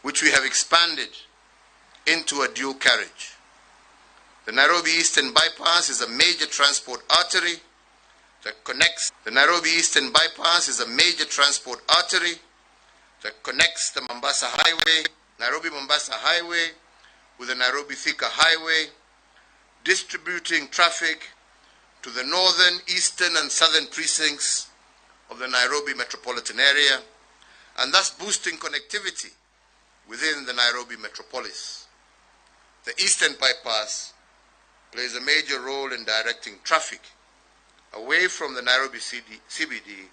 Which we have expanded into a dual carriage. The Nairobi Eastern Bypass is a major transport artery that connects the Nairobi Eastern Bypass is a major transport artery that connects the Mombasa Highway, Nairobi Mombasa Highway with the Nairobi Thika Highway, distributing traffic to the northern, eastern and southern precincts of the Nairobi metropolitan area, and thus boosting connectivity within the Nairobi metropolis. The Eastern Bypass plays a major role in directing traffic away from the Nairobi CBD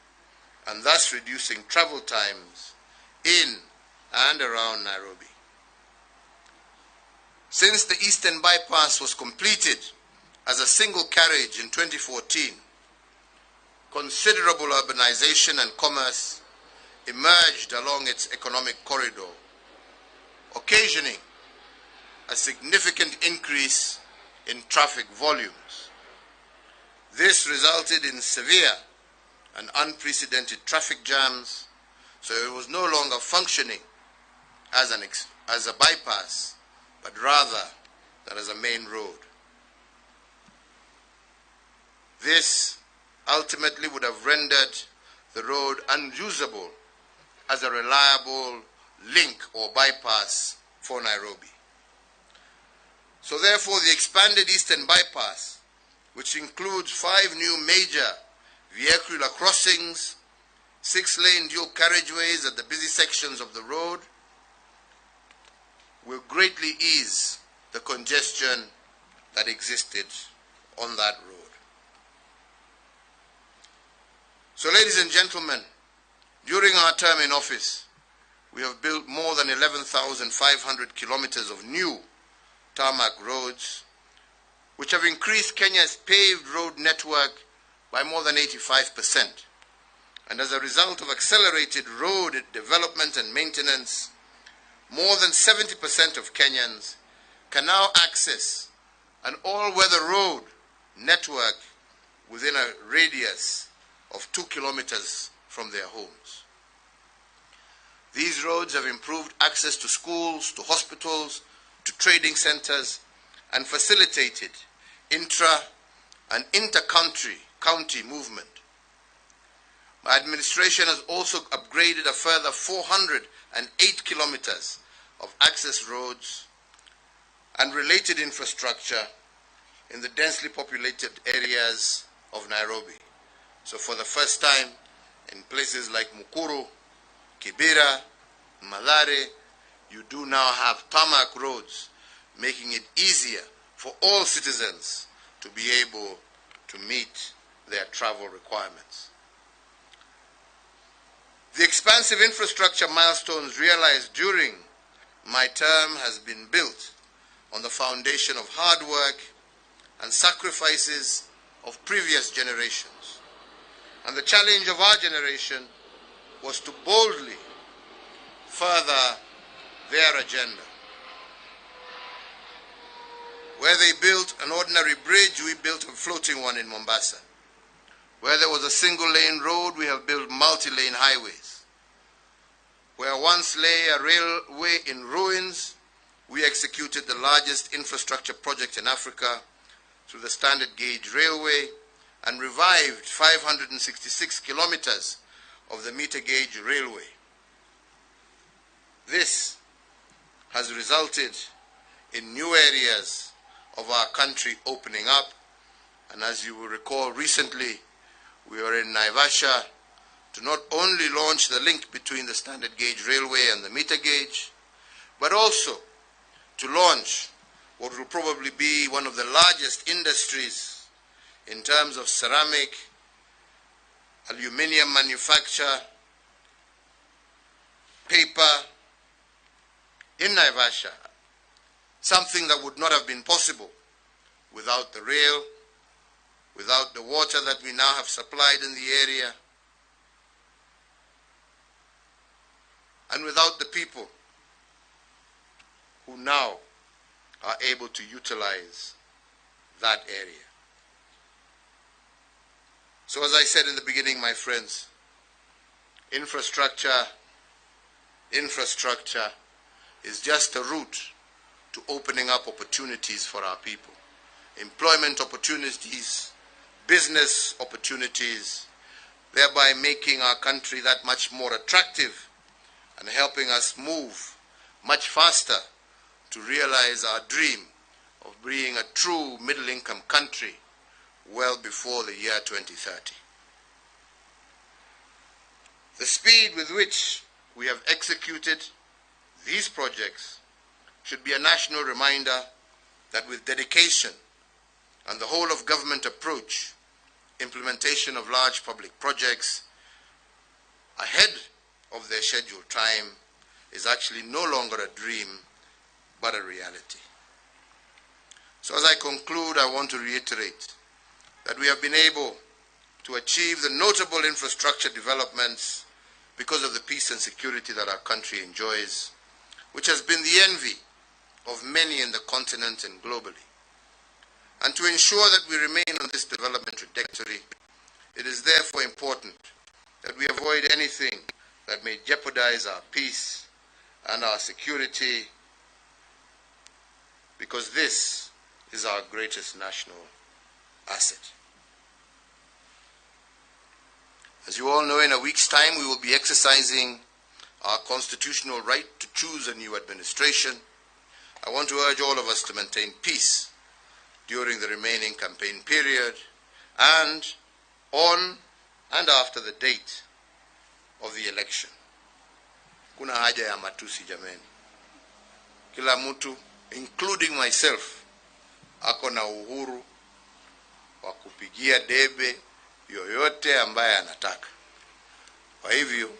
and thus reducing travel times in and around Nairobi. Since the Eastern Bypass was completed as a single carriage in 2014, considerable urbanization and commerce emerged along its economic corridor, occasioning a significant increase in traffic volumes. This resulted in severe and unprecedented traffic jams, so it was no longer functioning as a bypass, but rather than as a main road. This ultimately would have rendered the road unusable as a reliable link or bypass for Nairobi. So therefore, the expanded Eastern Bypass, which includes 5 new major vehicular crossings, 6-lane dual carriageways at the busy sections of the road, will greatly ease the congestion that existed on that road. So, ladies and gentlemen, during our term in office, we have built more than 11,500 kilometers of new tarmac roads, which have increased Kenya's paved road network by more than 85%. And as a result of accelerated road development and maintenance, more than 70% of Kenyans can now access an all-weather road network within a radius of 2 kilometers from their homes. These roads have improved access to schools, to hospitals, to trading centers, and facilitated intra and inter-country county movement. My administration has also upgraded a further 408 kilometers of access roads and related infrastructure in the densely populated areas of Nairobi. So for the first time, in places like Mukuru, Kibera, Mathare, you do now have tarmac roads, making it easier for all citizens to be able to meet their travel requirements. The expansive infrastructure milestones realized during my term has been built on the foundation of hard work and sacrifices of previous generations. And the challenge of our generation was to boldly further their agenda. Where they built an ordinary bridge, we built a floating one in Mombasa. Where there was a single-lane road, we have built multi-lane highways. Where once lay a railway in ruins, we executed the largest infrastructure project in Africa through the Standard Gauge Railway and revived 566 kilometers of the meter gauge railway. This has resulted in new areas of our country opening up, and as you will recall, recently we were in Naivasha to not only launch the link between the Standard Gauge Railway and the meter gauge, but also to launch what will probably be one of the largest industries in terms of ceramic, aluminium manufacture, paper in Naivasha, something that would not have been possible without the rail, without the water that we now have supplied in the area, and without the people who now are able to utilize that area. So as I said in the beginning, my friends, infrastructure, infrastructure, is just a route to opening up opportunities for our people. Employment opportunities, business opportunities, thereby making our country that much more attractive and helping us move much faster to realize our dream of being a true middle-income country well before the year 2030. The speed with which we have executed these projects should be a national reminder that with dedication and the whole of government approach, implementation of large public projects ahead of their scheduled time is actually no longer a dream, but a reality. So as I conclude, I want to reiterate that we have been able to achieve the notable infrastructure developments because of the peace and security that our country enjoys, which has been the envy of many in the continent and globally. And to ensure that we remain on this development trajectory, it is therefore important that we avoid anything that may jeopardize our peace and our security, because this is our greatest national asset. As you all know, in a week's time, we will be exercising our constitutional right to choose a new administration. I want to urge all of us to maintain peace during the remaining campaign period and on and after the date of the election. Kuna haja ya matusi jameni. Kila mtu, including myself, ako na uhuru wa kupigia debe yoyote ambaye anataka. Kwa hivyo,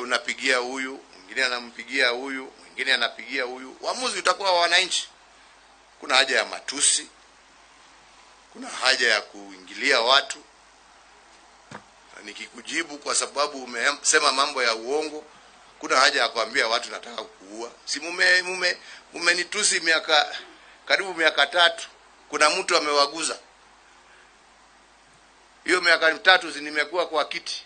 unapigia huyu, mwingine anampigia huyu, mwingine anapigia huyu. Uamuzi utakuwa wa wananchi. Kuna haja ya matusi, kuna haja ya kuingilia watu. Nikikujibu kwa sababu umesema mambo ya uongo, kuna haja ya kuambia watu nataka kukuua. Si mumenitusi miaka karibu miaka 3, kuna mtu amewaguza. Hiyo miaka 3 nimekuwa kwa kiti,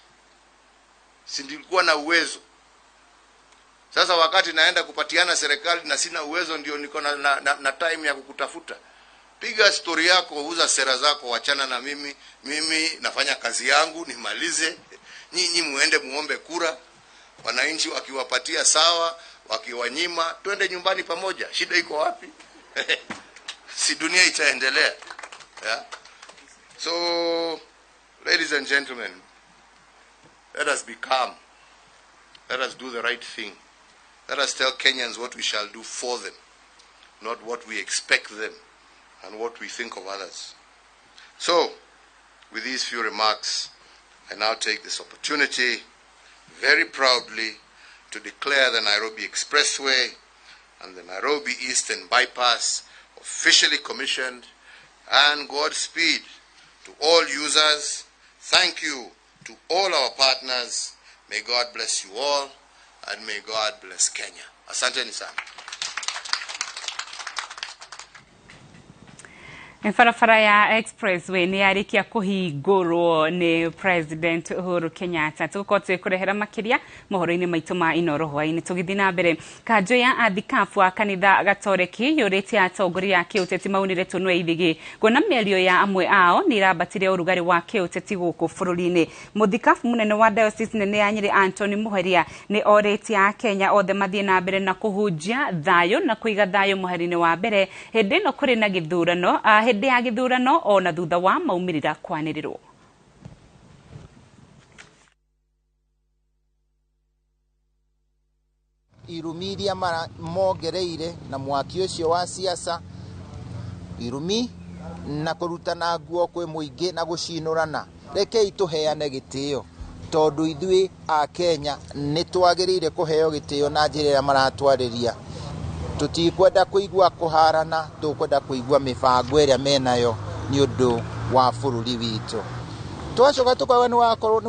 si nilikuwa na uwezo. Sasa wakati naenda kupatiana serikali na sina uwezo, ndio niko na time ya kukutafuta. Piga story yako, uza sera zako, wachana na mimi. Mimi nafanya kazi yangu, nimalize. Nyinyi muende muombe kura. Wananchi wakiwapatia sawa, wakiwanyima, twende nyumbani pamoja. Shida iko wapi? Si dunia itaendelea. Yeah? So, ladies and gentlemen, let us be calm. Let us do the right thing. Let us tell Kenyans what we shall do for them, not what we expect them and what we think of others. So, with these few remarks, I now take this opportunity very proudly to declare the Nairobi Expressway and the Nairobi Eastern Bypass officially commissioned, and Godspeed to all users. Thank you to all our partners. May God bless you all, and may God bless Kenya. Asanteni sana. Barabara ya Expressway nĩ yarĩkia kũhingũrwo nĩ President Uhuru Kenyatta. Tũgũkorwo twĩkũrehera makĩria mohoro-inĩ maitũ ma Inoro hwaĩ-inĩ. Tũgĩthiĩ na mbere, kanjũ ya athikabu a kanitha Gatoreki yũrĩtie atongoria a kĩũteti maunire tũnua ithigi kuona mĩario ya amwe ao nĩ ĩrambatire ũrugarĩ wa kĩũteti gũkũ bũrũri-inĩ. Mũthikabu mũnene wa Diocese nene ya Nyĩrĩ Anthony Muheria nĩ orĩtie Akenya othe mathiĩ na mbere na kũhunjia thayũ na kũiga thayũ mũhari-inĩ wa mbere hĩndĩ ĩno kũrĩ na gĩthurano hĩndĩ ya gĩthurano ona thutha wa maumĩrĩra kwanĩrĩrwo. Irumi iria mongereire na mwaki ũcio wa siasa, irumi na kũrutana nguo kwĩ mũingĩ na gũcinũrana, rekei tũheane gĩtĩo tondũ ithuĩ a Kenya nĩ twagĩrĩire kũheo gĩtĩo na njĩra ĩrĩa maratwarĩria. Tũtikwenda kũigua kũharana, tũkwenda kũigua mĩbango ĩrĩa menayo nĩ ũndũ wa bũrũri witũ. Twacoka tũkauga nĩ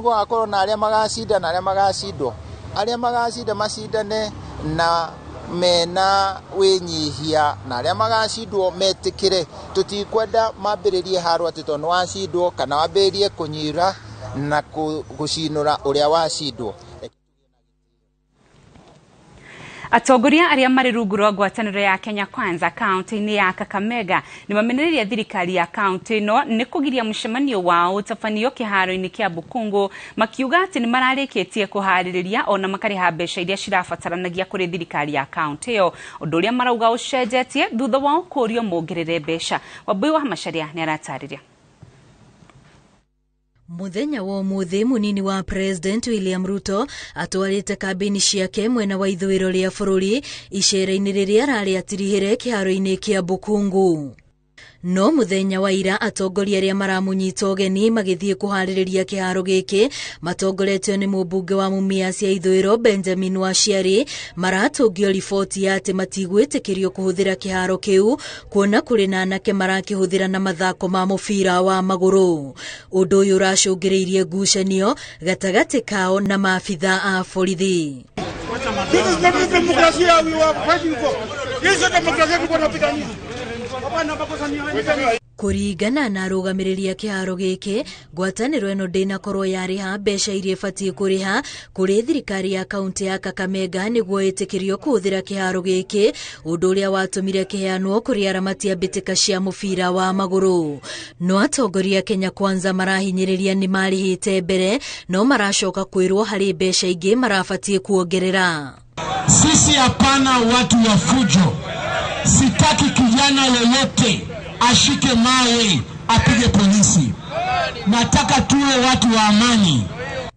gũgakorwo na arĩa magacinda na arĩa magacindwo. Arĩa magacinda macindane na mena wĩnyihia, na arĩa magacindwo metĩkĩre. Tũtikwenda mambĩrĩrie haro atĩ tondũ nĩwacindwo kana wambĩrĩrie kũnyira na gũcinũra ũrĩa wacindwo. Atongoria arĩa marĩ rungu rwa ngwatanĩro ya Kenya Kwanza kaunti-inĩ ya Kakamega nĩ mamenereirie thirikari ya kaunti ĩno nĩ kũgiria mũcemanio wao ũtabanio kĩharo-inĩ kĩa Bukungu, makiuga atĩ nĩ mararĩkĩtie kũharĩrĩria ona makarĩha mbeca iria cirabataranagia kũrĩ thirikari ya kaunti ĩyo, ũndũ ũrĩa marauga ũcenjetie thutha wao kũũrio mongerere mbeca. Wambui wa Macharia nĩ aratarĩria. Muthenya wa umuthi munini wa President William Ruto atwarite kambeni ciake mwena wa ithũĩro rĩa bũrũri icera-inĩ rĩrĩa ararĩ atirihĩre kĩharo-inĩ kĩa Bukungu. No muthenya wa ira atongoria arĩa maramunyita ũgeni magĩthiĩ kũharĩrĩria kĩharo gĩkĩ matongoretio nĩ mũmbunge wa Mumias ya ithũĩro Benjamin Waciari maratũngio riboti ya atĩ matigwĩtĩkĩrio kũhũthĩra kĩharo kĩu kuona kũrĩ na anake marakĩhũthĩra na mathako ma mũbira wa magũrũ. Ũndũ ũyũ ũracũngĩrĩirie ngucanio gatagatĩ kao na maabitha a borithi. This is not the democracy we were fighting for. This is democracy tulikuwa tunapigania. Kũringana na arũgamĩrĩri a kĩharo gĩkĩ, ngwatanĩro ĩno ndĩnakorwo yarĩha mbeca iria ĩbatiĩ kũrĩha kũrĩ thirikari ya kaunti ya Kakamega nĩguo ĩtĩkĩrio kũhũthĩra kĩharo gĩkĩ, ũndũ ũrĩa watũmire kĩheanwo kũrĩ aramati a mbĩtĩka cia mũbira wa magũrũ. No atongoria Kenya Kwanza marahinyĩrĩria nĩ marĩhĩte mbere no maracoka kwĩrwo harĩ mbeca ingĩ marabatiĩ kuongerera. Sisi hapana watu wa fujo. Sitaki kijana yeyote ashike mawe apige polisi. Nataka tuwe watu wa amani.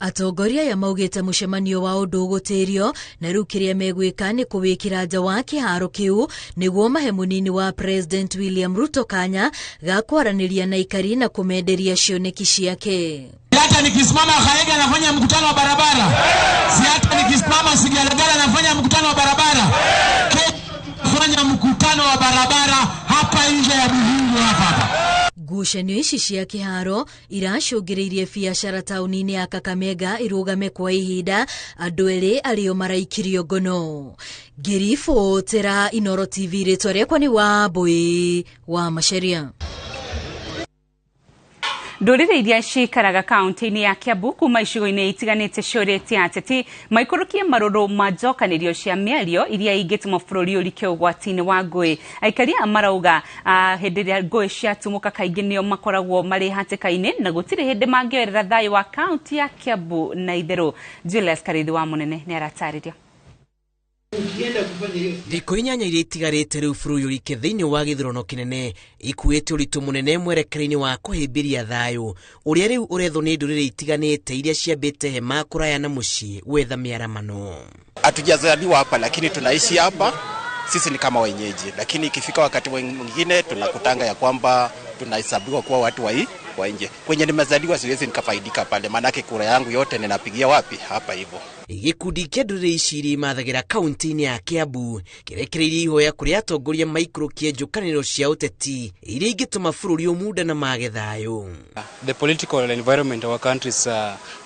Atongoria aya maugĩte mũcemanio wao ndũgũtĩrio na rĩu kĩrĩa megwĩka nĩ kũwĩkĩra nja wa kĩharo kĩu nĩguo mahe mũnini wa President William Ruto kanya ga kwaranĩria na aikari na kũmenderia cioneki ciake. Hata nikisimama Kaega nafanya mkutano wa barabara. Si hata nikisimama Sigalagala nafanya mkutano wa barabara. Fanya mkutano wa barabara hapa nje ya Buhungu hapa hapa. Ngucanio ici cia kĩharo iracũngĩrĩirie biacara taũni-inĩ ya Kakamega irũgame kwa ihinda, andũ erĩ arĩo maraikirio ngono. Ngĩribotera Inooro TV, rĩtwa rĩakwa nĩ Wambui wa Macharia. Ndũrĩrĩ iria cikaraga kaunti-inĩ ya Kiambu kuma icigo-inĩ itiganĩte ciũrĩtie ateti maikũrũkie marũrũ ma njokanĩrio cia mĩario iria ingĩtũma bũrũri ũrike ũgwati-inĩ wa ngũĩ. Aikari aya marauga hĩndĩ ĩrĩa ngũĩ ciatumũka kaingĩ nĩo makoragwo marĩ hatĩka-inĩ na gũtirĩ hĩndĩ mangĩoerera thayũ wa kaunti ya Kiambu na itherũ. Julius Karithi wa Mũnene nĩ aratarĩria. Thikũ inyanya iria itigarĩte rĩu bũrũri ũrike thĩinĩ wa gĩthurano kĩnene ikuĩte ũritũ mũnene mwerekera-inĩ wa kũhĩmbĩria thayũ ũrĩa rĩu ũrethwo nĩ ndũrĩrĩ itiganĩte iria ciambĩte hema kũraya na mũciĩ gwetha mĩaramano. Hatujazaliwa hapa lakini tunaishi hapa, sisi ni kama wenyeji, lakini ikifika wakati mwingine tunakutanga ya kwamba tunahesabiwa kuwa watu wa nje. Kwenye nimezaliwa siwezi nikafaidika pale, manake kura yangu yote ninapigia wapi? Hapa hivyo. Gĩkundi kĩa ndũrĩrĩ ici iria imathagĩra kaunti-inĩ ya Kiambu kĩrekereirie ihoya kũrĩ atongoria maikũrũkie njũkanĩrĩro cia ũteti iria ingĩtũma bũrũri ũmunda na mage thayũ. The political environment of our country is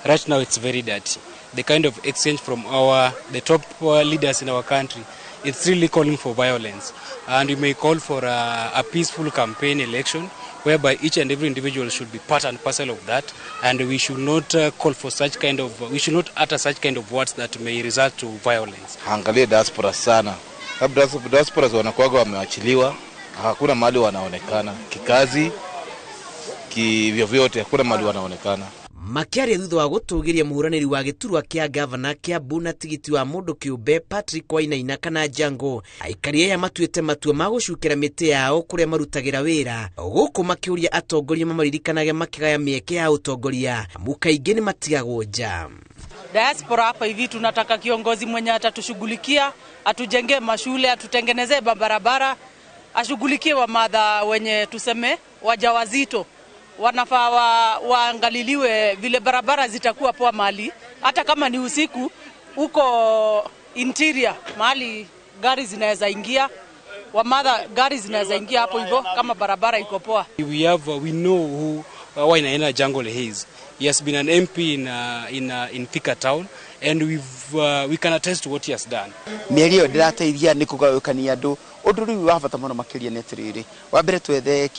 right now it's very dirty. The kind of exchange from the top leaders in our country, it's really calling for violence, and we may call for a peaceful campaign election whereby each and every individual should be part and parcel of that, and we should not call for such kind of, we should not utter such kind of words that may result to violence. Angalie diaspora sana, labda diaspora wanakuwaga wamewachiliwa, hakuna mahali wanaonekana kikazi, kivyovyote, hakuna mahali wanaonekana. Makĩaria thutha wa gũtũgĩria mũhũranĩri wa gĩturwa kĩa gavana Kiambu na tigiti wa mũndũ kĩũmbe Patrick Wainaina kana Jango, aikari aya matuĩte matua ma gũcukĩra mĩtĩ yao kũrĩa marutagĩra wĩra, gũkũ makĩũria atongoria mamaririkanage makĩgaya mĩeke ya ũtongoria amu kaingĩ nĩ matigagwo nja. Diaspora hapa hivi tunataka kiongozi mwenye atatushughulikia, atujengee mashule, atutengenezee barabara, ashughulikie wamadha wenye tuseme wajawazito. Wanafaa waangaliliwe vile barabara zitakuwa poa mahali, hata kama ni usiku huko interior mahali gari zinaweza ingia, wamadha gari zinaweza ingia hapo hivyo kama barabara iko poa. We know who Wainaina Jungle is. He has been an MP in Thika town, and we can attest to what he has done. Mĩario ndĩrateithia nĩ kũgayũkania andũ. Ũndũ rĩu wa bata mũno makĩria nĩ atĩrĩrĩ, wa mbere twethe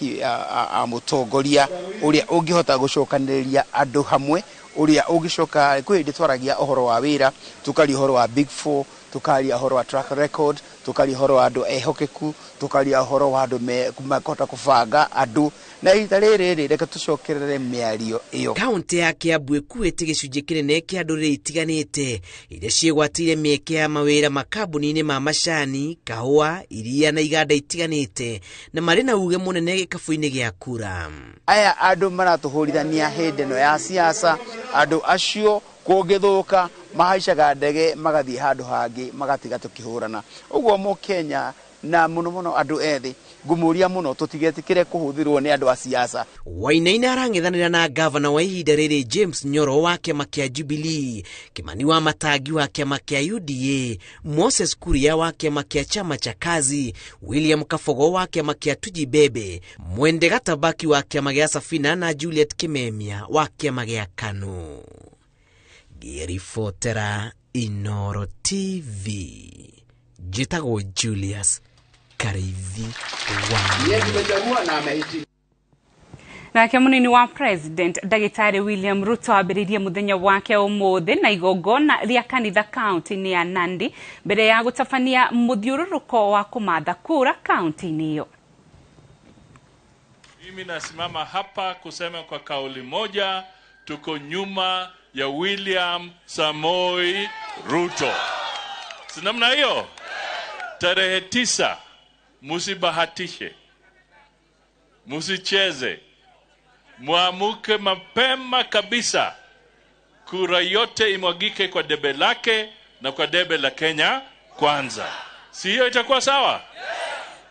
mũtongoria ũrĩa ũngĩhota gũcokanĩrĩria andũ hamwe, ũrĩa ũngĩcoka. Kwĩ hĩndĩ twaragia ũhoro wa wĩra, tũkaria ũhoro wa Big Four, Tukaria horo wa track record, tukaria horo wa andu ehokeku, tukaria horo wa andu makota kubanga andu na ihinda rĩrĩ reke tucokerere mĩario ĩyo. Kaunti ya Kiambu ĩkuĩte gĩcunjĩ kĩnene kĩa ndũrĩrĩ itiganĩte iria ciĩgwatĩire mĩeke ya mawĩra makambuni-inĩ ma macani, kahũa, iria na iganda itiganĩte na marĩ na uge mũnene gĩkabũ-inĩ gĩa kura. Aya andũ maratũhũrithania hĩndĩ ĩno ya siasa, andũ acio kũngĩthũka mahaicaga ndege magathiĩ handũ hangĩ magatiga tũkĩhũrana. Ũguo mũkenya na mũno mũno andũ ethĩ ngũmũria mũno tũtigetĩkĩre kũhũthĩrwo nĩ andũ a siasa. Wainaina arang'ethanĩra na gavana wa ihinda rĩrĩ James Nyoro wa kĩama kĩa Jubilee, Kimani wa Matangi wa kĩama kĩa UDA, Moses Kuria wa kĩama kĩa Chama cha Kazi, William Kabogo wa kĩama kĩa Tujibebe, Mwende Gatabaki wa kĩama gĩa Safina na Juliet Kimemia wa kĩama gĩa KANU. Ngĩribotera Inooro TV, njĩtagwo Julius Kariithi wa. Nake munini wa President Ndagĩtarĩ William Ruto ambĩrĩirie mũthenya wake ũmũthĩ na igongona rĩa kanitha kaunti-inĩ ya Nandi mbere ya gũtabania mũthiũrũrũko wa kũmatha kura kaunti-inĩ ĩyo. Mimi nasimama hapa kusema kwa kauli moja, tuko nyuma ya William Samoei Ruto. Si namna hiyo? Tarehe 9 musibahatishe, musicheze, muamuke mapema kabisa, kura yote imwagike kwa debe lake na kwa debe la Kenya Kwanza. Si hiyo itakuwa sawa?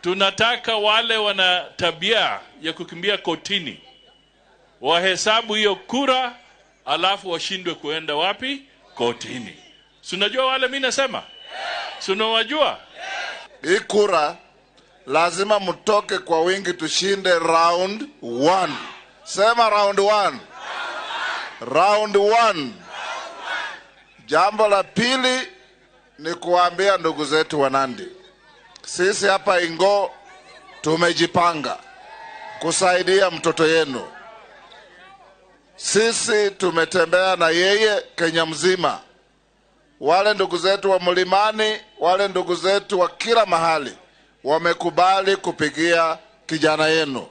Tunataka wale wana tabia ya kukimbia kotini wahesabu hiyo kura, alafu washindwe kuenda wapi? Kotini. Si unajua wale mimi nasema? Si unawajua? Hii kura lazima mtoke kwa wingi tushinde round 1. Sema round 1. Round 1. Jambo la pili ni kuambia ndugu zetu wa Nandi, sisi hapa Ingo tumejipanga kusaidia mtoto yenu. Sisi tumetembea na yeye Kenya mzima. Wale ndugu zetu wa mlimani, wale ndugu zetu wa kila mahali wamekubali kupigia kijana yenu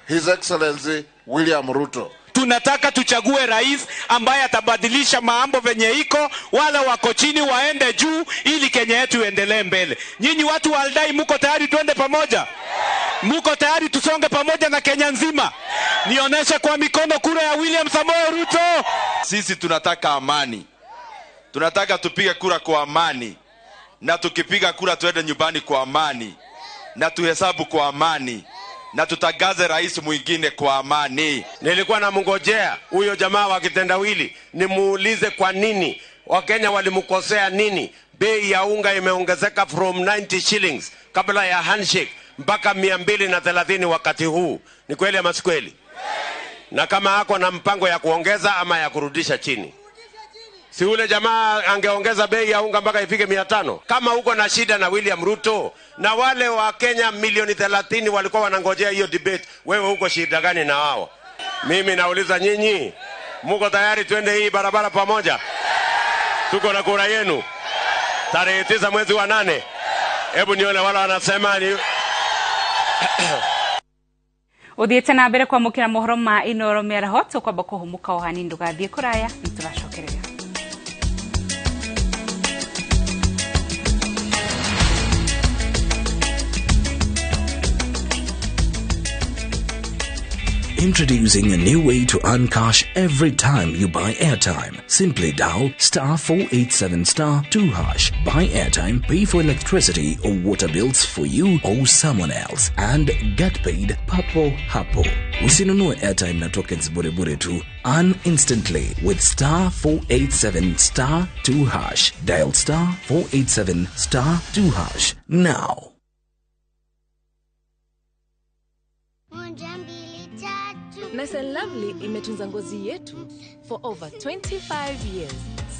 His Excellency William Ruto. Tunataka tuchague rais ambaye atabadilisha mambo venye iko, wala wako chini waende juu ili Kenya yetu iendelee mbele. Nyinyi watu wa Aldai muko tayari tuende pamoja? Muko tayari tusonge pamoja na Kenya nzima? Nionyeshe kwa mikono kura ya William Samoei Ruto. Sisi tunataka amani. Tunataka tupige kura kwa amani. Na tukipiga kura tuende nyumbani kwa amani. Na tuhesabu kwa amani. Na tutagaze rais mwingine kwa amani. Nilikuwa namngojea huyo jamaa wa kitendawili nimuulize kwa nini Wakenya walimkosea nini. Bei ya unga imeongezeka from 90 shillings kabla ya handshake mpaka 230 wakati huu. Ni kweli ama si kweli? Na kama hako na mpango ya kuongeza ama ya kurudisha chini, si ule jamaa angeongeza bei ya unga mpaka ifike 500? Kama uko na shida na William Ruto na wale wa Kenya milioni 30 walikuwa wanangojea hiyo debate, wewe uko shida gani na wao? Mimi nauliza nyinyi, muko tayari twende hii barabara pamoja? Tuko na kura yenu tarehe 9 mwezi wa 8. Hebu nione wala wanasema ni Uthiĩte na mbere kwamũkĩra mohoro ma Inooro mĩaraho, tũkwamba kũhũmũka o hanini ndũgathiĩ kũraya, nĩtũracokereria. Introducing a new way to earn cash every time you buy airtime. Simply dial *487*2#. Buy airtime, pay for electricity or water bills for you or someone else, and get paid papo hapo. Usinunue airtime na tokens bure bure tu. Earn instantly with *487*2#. Dial *487*2# now. Nice and Lovely imetunza ngozi yetu for over 25 years.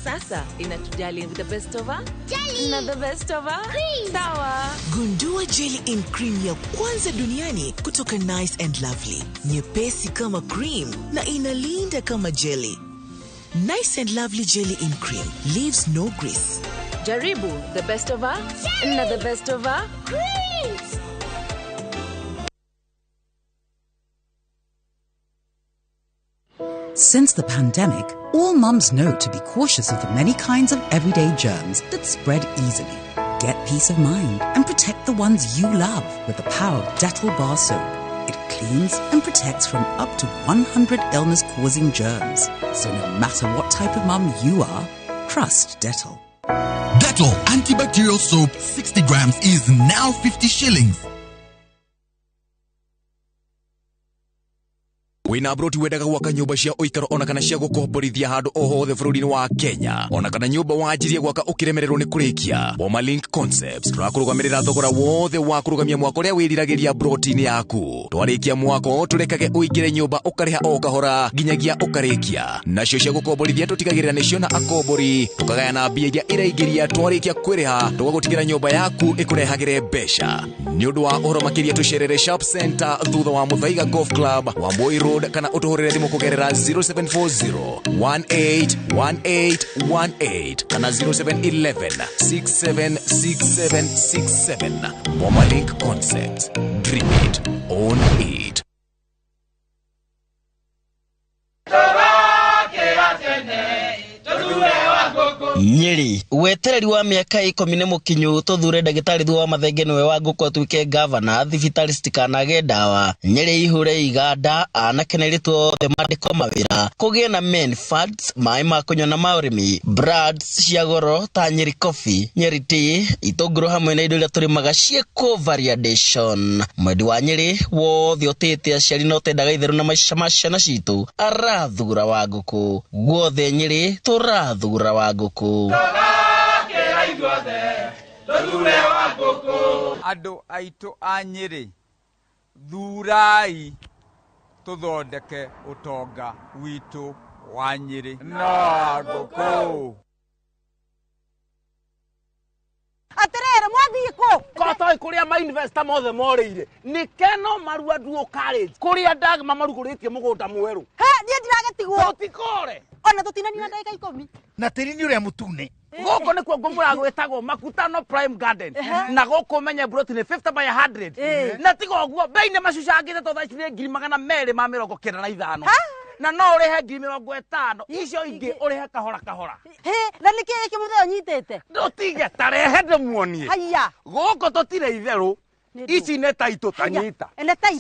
Sasa inatujali with the best of her jelly na the best of her cream. Sawa. Gundua jelly in cream ya kwanza duniani kutoka Nice and Lovely. Nyepesi kama cream na inalinda kama jelly. Nice and Lovely jelly in cream leaves no grease. Jaribu the best of na the best of creams. Since the pandemic, all mums know to be cautious of the many kinds of everyday germs that spread easily. Get peace of mind and protect the ones you love with the power of Dettol Bar Soap. It cleans and protects from up to 100 illness-causing germs. So no matter what type of mum you are, trust Dettol. Dettol Antibacterial Soap 60 grams is now 50 shillings. Wina broti wendaga gwaka nyumba cia uikaro ona kana cia gukomborithia handu o hothe bururi-ini wa Kenya ona kana nyumba wanjirie gwaka ukiremererwo ni kurikia. Boma Link Concepts turakurugamirira thogora wothe wa kurugamia mwako uria wiriragiria broti-ini yaku. Twarikia mwako turekage uingire nyumba ukariha o kahora nginyagia ukarikia. Nacio cia gukomborithia tutigagirira nicio na akombori tukagayana mbia iria iraingiria twarikia kwiriha tugagutigira nyumba yaku ikurehagire mbeca. Ni undu wa uhoro makiria tucerere Sharp Center thutha wa Muthaiga Golf Club wa Moi Road kana utuhurire thimu kugerera 0740 181818 kana 0711 676767. Boma Link Concepts. Dream it, own it. Nyeri wetereri wa miaka 10 nĩ mũkinyu tũthure ndagĩtarĩ Thuo wa Mathenge nĩwe wa ngũkũ atuĩke gavana thibitarĩ citikanage ndawa. Nyeri ihure iganda anake na airĩtu othe mandĩkwo mawĩra kũgĩe na men funds maĩ ma kũnyua na ma ũrĩmi brands cia goro ta Nyeri Coffee, Nyeri Tea, itũngũrũ hamwe na indo iria tũrĩmaga ciĩkwo variation. Mwendi wa Nyeri wothe ũtĩĩte aciari na ũtendaga itherũ na maica ma ciana citũ arathura wa ngũkũ. Guothe Nyeri tũrathura wa ngũkũ. Andũ aitũ a Nyeri thurai tũthondeke ũtonga witũ wa Nyeri na ngũkũ. Atirere mwathie ku kotoi kuria ma investor mothe moreire ni Keno Marua Duo College kuria ndagma maruguritie mugunda mweru. He nie ndiragetigwo tutikore ona tutinaniwa ndagika 10 na tiri ni uria mutune guku nikuo ngumura gwitagwo Makutano Prime Garden na guku menye broti ni 50 by 100 na tiga uguo bei ni macucangite to thaa ici ni 295 na no urihe 50,000 icio ingi urihe kahora kahora. He na niki giki muthee unyitite ndutige tarehe ndimuonie. Haiya guku tutire itheru ici nĩ taitũ tanyita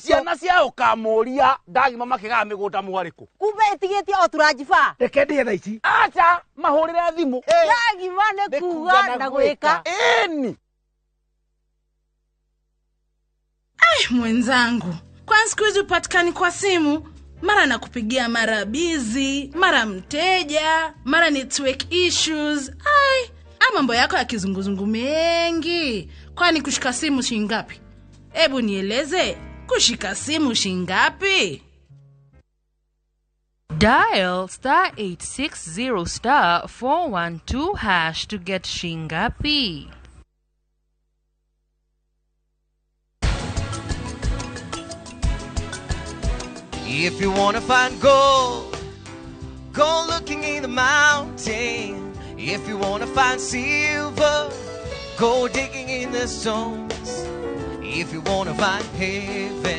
ciana cia ũkamũria ndagima makĩgaa mĩgũnda mwarĩkũ kumbe ĩtigĩtie o turanjiba reke ndĩe thaa ici acha mahũrĩre thimũ. Ndagima nĩ kuga na gwĩka. Ĩni ai mwenzangu, kwani siku hizi upatikani kwa simu? Mara nakupigia mara busy, mara mteja, mara network issues. Ai, mambo yako ya kizunguzungu mengi. Kwani kushika simu shilingi ngapi? Ebu nieleze, kushika simu shilingi ngapi? Dial star 860 star 412 hash to get shingapi. If you wanna find gold, go looking in the mountain. If you wanna find silver, go digging in the stones. If you wanna find heaven.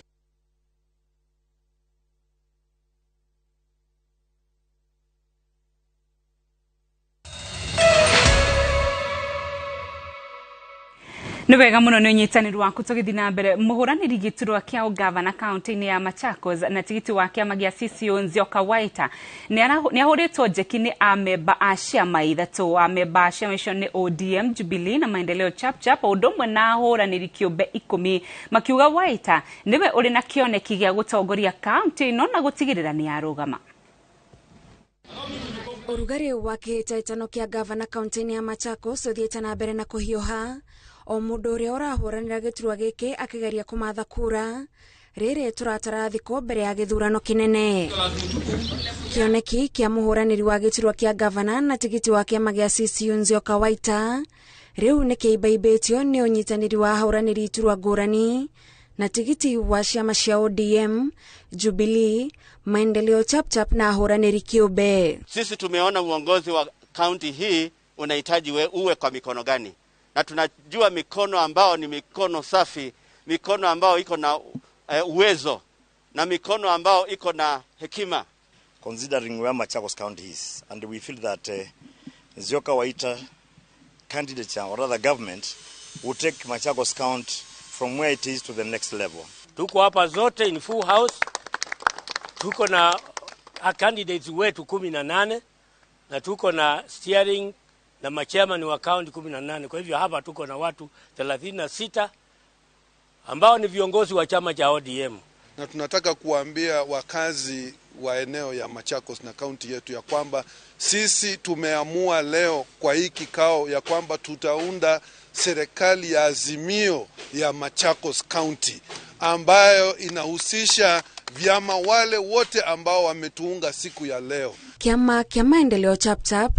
Nĩ wega mũno nĩ ũnyitanĩri waku tũgĩthiĩ na mbere. Mũhũranĩri gĩturwa kĩa ũgavana kaunti-inĩ ya Machakos na tigiti wa kĩama gĩa CCO Nzioka Waita nĩ ahũrĩtwo njeki nĩ amemba a ciama ithatũ. Amemba a ciama icio nĩ ODM, Jubilee na Maendeleo Chapchap, o ũndũ ũmwe na ahũranĩri kĩũmbe 10 makiuga Waita nĩwe ũrĩ na kĩoneki gĩa gũtongoria kaunti ĩno na gũtigĩrĩra nĩ yarũgama. Ũrugarĩ wa kĩhĩtahĩtano kĩa gavana kaunti-inĩ ya Machakos ũthiĩte na mbere na kũhiũha o mũndũ ũrĩa ũrahũranĩra gĩturwa gĩkĩ akĩgeria kũmatha kura rĩrĩ tũratara thikũ mbere ya gĩthurano kĩnene. Kĩoneki kĩa mũhũranĩri wa gĩturwa kĩa gavana na tigiti wa kĩama gĩa CCU Nzioka Waita rĩu nĩ kĩimbaimbĩtio nĩ ũnyitanĩri wa ahũranĩri iturwa ngũrani na tigiti wa ciama cia ODM, Jubilee, Maendeleo Chapchap na ahũranĩri kĩũmbe. Sisi tumeona uongozi wa kaunti hii unahitaji uwe kwa mikono gani? Na tunajua mikono ambao ni mikono safi, mikono ambao iko na uwezo na mikono ambao iko na hekima. Considering where Machakos County is, and we feel that Nzioka Waita candidature or rather government will take Machakos County from where it is to the next level. Tuko hapa zote in full house. Tuko na candidates wetu 18 na tuko na steering na machairman wa county 18. Kwa hivyo hapa tuko na watu 36 ambao ni viongozi wa chama cha ODM. Na tunataka kuambia wakazi wa eneo ya Machakos na kaunti yetu ya kwamba sisi tumeamua leo kwa hii kikao ya kwamba tutaunda serikali ya azimio ya Machakos County ambayo inahusisha vyama wale wote ambao wametuunga siku ya leo. Kiama kia Maendeleo Chapchap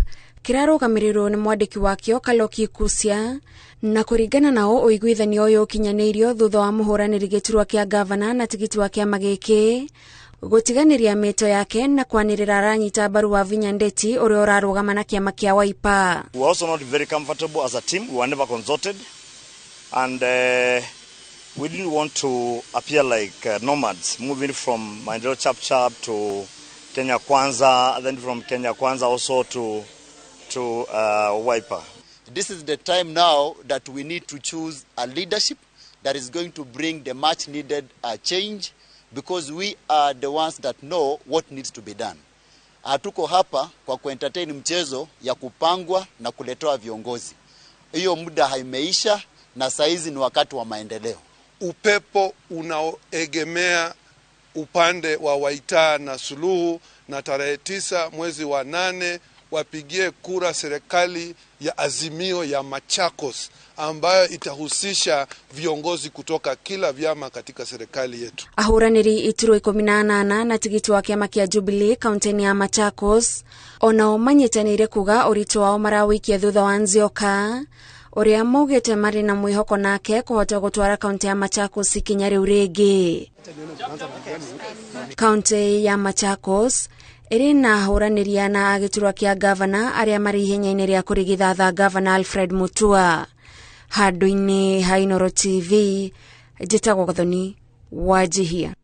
kirarugamĩrĩrwo nĩ mwandĩki wakĩo Kaloki Kusia na kũringana nao ũiguithanio ũyũ ũkinyanĩirio thutha wa mũhũranĩri gĩturwa kĩa gavana na tigiti wa kĩama gĩkĩ gũtiganĩria mĩto yake na kwanĩrĩra aranyita mbaru Wavinya Ndeti ũrĩa ũrarũgama na kĩama kĩa Wiper. We were also not very comfortable as a team. We were never consulted, and we didn't want to appear like nomads moving from Maendeleo Chapchap to Kenya Kwanza, then from Kenya Kwanza also to Wiper. This is the time now that we need to choose a leadership that is going to bring the much needed change, because we are the ones that know what needs to be done. Hatuko hapa kwa kuentertain mchezo ya kupangwa na kuletewa viongozi. Hiyo muda haimeisha na saizi ni wakati wa maendeleo. Upepo unaoegemea upande wa Waita na Suluhu, na tarehe 9 mwezi wa 8 wapigie kura serikali ya azimio ya Machakos ambayo itahusisha viongozi kutoka kila vyama katika serikali yetu. Ahuranĩri iturwa 18 na tigiti wa kĩama kĩa Jubilee kaunti ya Machakos onao manyitanĩire kuga ũritũ wao marawikia thutha wa Nzioka ũrĩa maugĩte marĩ na mwĩhoko nake kũhota gũtwara kaunti ya Machakos ikinya rĩu rĩngĩ. Kaunti ya Machakos ĩrĩ na ahũranĩri ana a gĩturwa kĩa gavana arĩa marĩ ihenya-inĩ rĩa kũrigithatha gavana Alfred Mutua. Handũ-inĩ ha Inooro TV, njĩtagwo Gathoni Wajihia.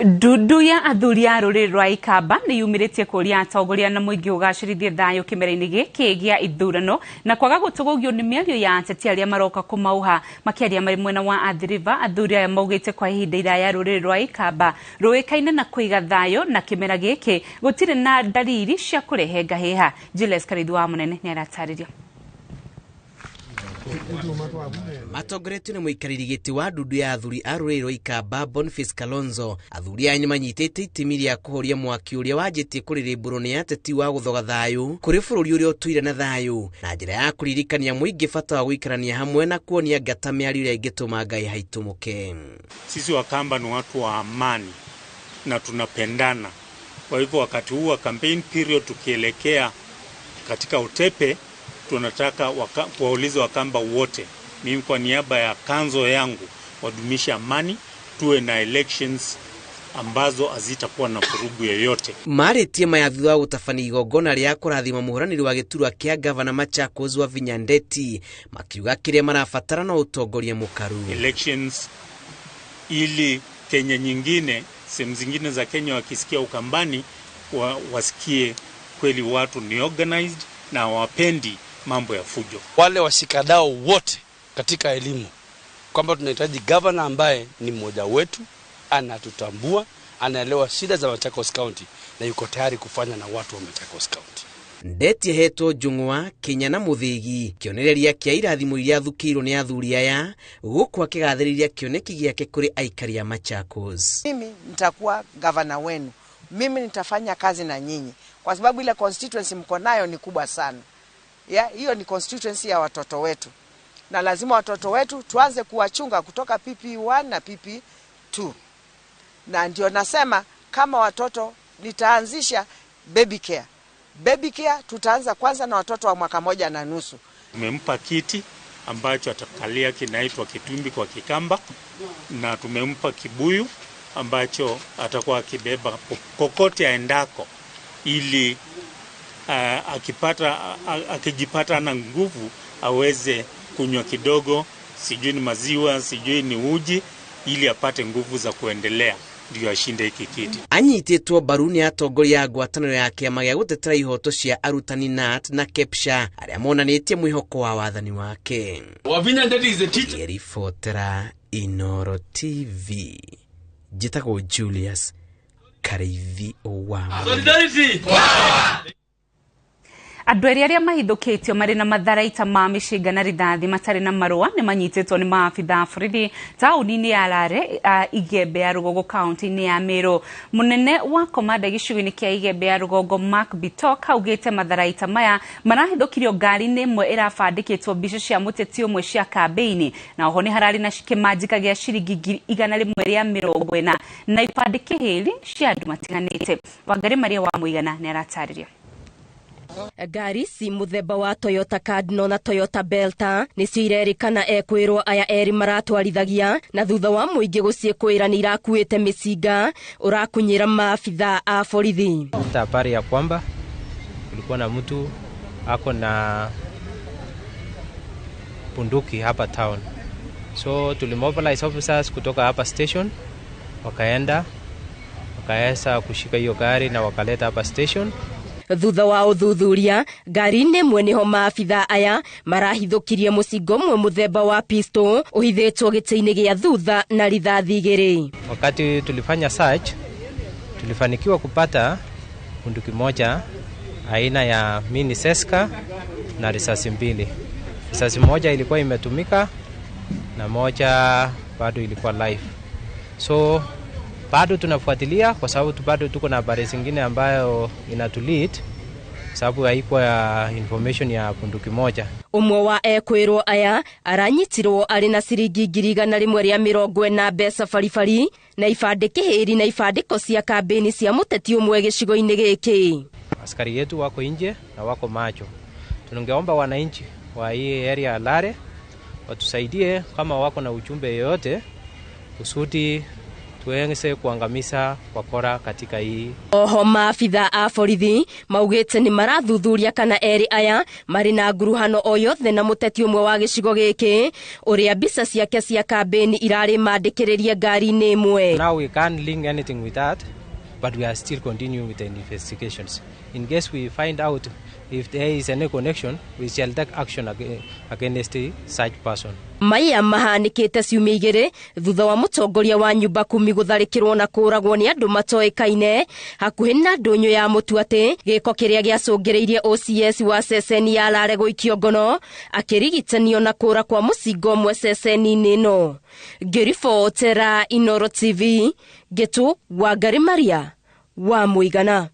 Ndundu ya athuri a rũrĩrĩ rwa Ikamba nĩ yumĩrĩtie kũria atongoria na mũingĩ ũgacĩrithie thayũ kĩmera-inĩ gĩkĩ gĩa ithurano na kwaga gũtũgũgio nĩ mĩario ya ateti arĩa maroka kũmauha. Makĩaria marĩ mwena wa Athi River, athuri aya maugĩte kwa ihinda iraya rũrĩrĩ rwa Ikamba rũĩkaine na kũiga thayũ na kĩmera gĩkĩ gũtirĩ na ndariri cia kũrehe ngahĩha. Julius Karithi wa Mũnene nĩ aratarĩria. Matongoretio nĩ mũikarĩri gĩtĩ wa ndundu ya athuri a rũrĩrĩ rwa Ikamba Boniface Kalonzo, athuri aya nĩmanyitĩte itemi rĩa kũhoria mwaki ũrĩa wanjĩtie kũrĩrĩmbũrwo nĩ ateti wa gũthoga thayũ kũrĩ bũrũri ũrĩa ũtũire na thayũ na njĩra ya kũririkania mũingĩ bata wa gũikarania hamwe na kuonia ngata mĩario ĩrĩa ĩngĩtũma Ngai haitũmũke. Sisi Wakamba ni watu wa amani na tunapendana. Kwa hivyo wakati huu wa campaign period tukielekea katika utepe, tunataka kuwauliza Wakamba wote, mimi kwa niaba ya kanzo yangu, wadumisha amani, tuwe na elections ambazo hazitakuwa na vurugu yoyote. Marĩtie maya thutha wa gũtabania igongona rĩa kũrathima mũhũranĩri wa gĩturwa kĩa gavana Machakos Wavinya Ndeti, makiuga kĩrĩa marabatara no ũtongoria mũkaru. Elections ili Kenya nyingine, sehemu zingine za Kenya wakisikia Ukambani wasikie kweli watu ni organized na wapendi mambo ya fujo. Wale washikadau wote katika elimu kwamba tunahitaji governor ambaye ni mmoja wetu, anatutambua, anaelewa shida za Machakos County na yuko tayari kufanya na watu wa Machakos County. Ndeti hetwo njung'wa Kenya na Muthigi kĩonereria kĩa irathimo iria thukĩirwo nĩ athuri aya gũkũ akĩgathĩrĩria kĩoneki gĩake kũrĩ aikari a Machakos. Mimi nitakuwa governor wenu, mimi nitafanya kazi na nyinyi kwa sababu ile constituency mko nayo ni kubwa sana. Ya, hiyo ni constituency ya watoto wetu. Na lazima watoto wetu tuanze kuwachunga kutoka PP1 na PP2. Na ndio nasema kama watoto nitaanzisha baby care. Baby care tutaanza kwanza na watoto wa mwaka 1.5. Tumempa kiti ambacho atakalia kinaitwa kitumbi kwa Kikamba, na tumempa kibuyu ambacho atakuwa akibeba kokote aendako ili akijipata na nguvu aweze kunywa kidogo, sijui ni maziwa, sijui ni uji, ili apate nguvu za kuendelea ndio ashinde hiki kiti. Anyitĩtwo mbaru nĩ atongoria a ngwatanĩro ya kĩama gĩa gũtetera ihoto cia arutani KNUT na KEPSHA arĩa monanĩtie mwĩhoko wa wathani wake. Wavinya Ndeti is a teacher. Ngĩribotera Inooro TV, njĩtagwo Julius Karĩithi wa Solidarity. Andũ erĩ arĩa mahithũkĩtio marĩ na matharaita ma mĩcinga na rithathi matarĩ na marũa nĩ manyitĩtwo nĩ maabitha a borithi taũni-inĩ ya Lare, Igembe ya Rũgongo kaunti-inĩ ya Meru. Mũnene wa komanda gĩcigo-inĩ kĩa Igembe ya Rũgongo Mark Bitok augĩte matharaita maya marahithũkirio ngari-inĩ ĩmwe ĩrabandĩkĩtwo mbica cia mũteti ũmwe cia kambĩini, na oho nĩ hararĩ na kĩmanjĩka gĩa ciringi 140 na ibandĩ kĩhĩri cia andũ matiganĩte. Wangari Maria wa Mũigana nĩ aratarĩria. Ngari ci muthemba wa Toyota Cardinal na Toyota Belta nĩcio irerĩkana ekwĩrwo aya erĩ maratwarithagia, na thutha wa mũingĩ gũciĩkwĩra nĩ irakuĩte mĩcinga ũrakunyĩra maabitha a borithi. Habari ya kwamba kulikuwa na mtu ako na bunduki hapa town, so tulimobilize officers kutoka hapa station, wakaenda wakaweza kushika hiyo gari na wakaleta hapa station. Thutha wa ũthuthuria ngari-inĩ ĩmwe nĩho maabitha aya marahithũkirie mũcingo ũmwe mũthemba wa pistol ũhithĩtwo gĩtĩ-inĩ gĩa thutha na rithathi igĩrĩ. Wakati tulifanya search, tulifanikiwa kupata bunduki moja aina ya mini seska na risasi mbili. Risasi moja ilikuwa imetumika na moja bado ilikuwa live. So bado tunafuatilia kwa sababu bado tuko na habari zingine ambayo inatulead, sababu haikuwa ya information ya bunduki moja. Ũmwe wa ekwĩrwo aya aranyitirwo arĩ na ciringi 140 mbeca baribari na ibandĩ kĩhĩri na ibandĩko cia kambĩini cia mũteti ũmwe gĩcigo-inĩ gĩkĩ. Askari yetu wako nje na wako macho. Tungeomba wananchi wa hii area ya Lare watusaidie kama wako na ujumbe yoyote kusudi tuweze kuangamiza wakora katika hii. Oho maabitha a borithi maugĩte nĩ marathuthuria kana erĩ aya marĩ na nguruhano o yothe na mũteti ũmwe wa gĩcigo gĩkĩ ũrĩa mbica ciake cia kambĩini irarĩ mandĩkĩrĩrie ngari-inĩ ĩmwe. Now we can't link anything with that, but we are still continuing with the investigations. In case we find out if there is any connection, we shall take action against such person. Maya mahanĩkĩte ciumia igĩrĩ thutha wa mũtongoria wa nyũmba kumi gũtharĩkĩrwo na kũũragwo nĩ andũ matoĩkaine hakuhĩ na ndũnyũ ya mũtu atĩ gĩko kĩrĩa gĩacũngĩrĩirie OCS wa ceceni ya Lare gũikio ngono akĩrigitanio na kũũra kwa mũcingo ũmwe ceceni-inĩ ĩno. Ngĩribotera Inooro TV, Ngĩtũ Wangari Maria wa Mũigana.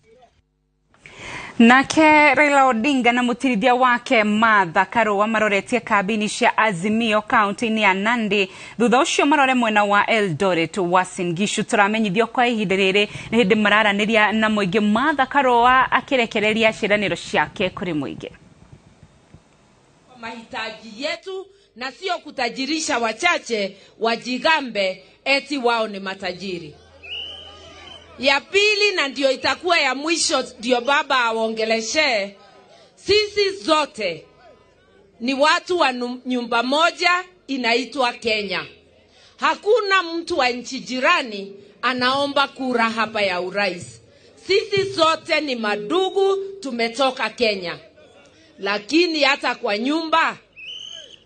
Nake Raila Odinga na mũtirithia wake Martha Karua maroretie kambĩini cia Azimio kaunti-inĩ ya Nandi, thutha ũcio marore mwena wa Eldoret Uasin Gishu. Tũramenyithio kwa ihinda rĩrĩ nĩ hĩndĩ mararanĩria na mũingĩ, Martha Karua akĩrekereria ciĩranĩro ciake kũrĩ mũingĩ. Mahitaji yetu na sio kutajirisha wachache wajigambe eti wao ni matajiri. Ya pili, na ndio itakuwa ya mwisho, ndio baba aongeleshe, sisi zote ni watu wa nyumba moja inaitwa Kenya. Hakuna mtu wa nchi jirani anaomba kura hapa ya urais. Sisi zote ni madugu, tumetoka Kenya. Lakini hata kwa nyumba,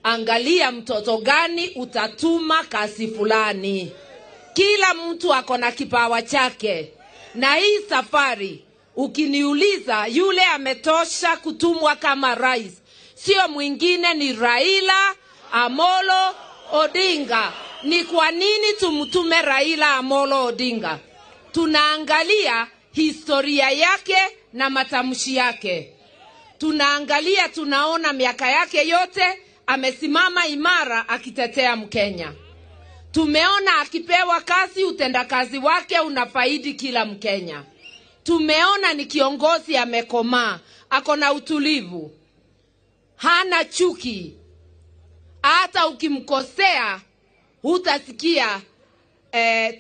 angalia mtoto gani utatuma kazi fulani. Kila mtu ako na kipawa chake. Na hii safari, ukiniuliza yule ametosha kutumwa kama rais, sio mwingine ni Raila Amolo Odinga. Ni kwa nini tumtume Raila Amolo Odinga? Tunaangalia historia yake na matamshi yake. Tunaangalia, tunaona miaka yake yote amesimama imara akitetea Mkenya. Tumeona akipewa kazi, utendakazi wake unafaidi kila Mkenya. Tumeona ni kiongozi amekomaa, ako na utulivu, hana chuki. Hata ukimkosea hutasikia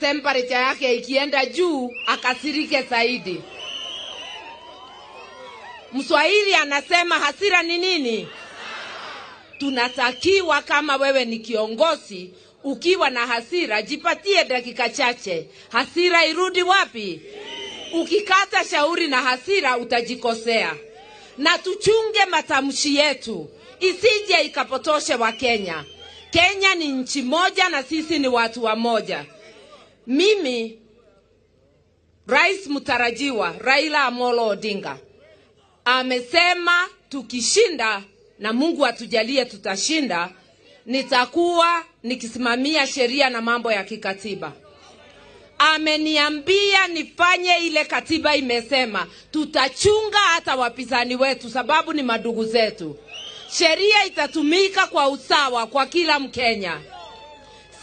temperature yake ikienda juu akasirike zaidi. Mswahili anasema hasira ni nini? Tunatakiwa kama wewe ni kiongozi, ukiwa na hasira, jipatie dakika chache. Hasira irudi wapi? Ukikata shauri na hasira utajikosea. Na tuchunge matamshi yetu, isije ikapotoshe wa Kenya. Kenya ni nchi moja na sisi ni watu wa moja. Mimi, Rais mtarajiwa Raila Amolo Odinga amesema tukishinda, na Mungu atujalie tutashinda, nitakuwa nikisimamia sheria na mambo ya kikatiba. Ameniambia nifanye ile katiba imesema. Tutachunga hata wapinzani wetu sababu ni madugu zetu. Sheria itatumika kwa usawa kwa kila Mkenya.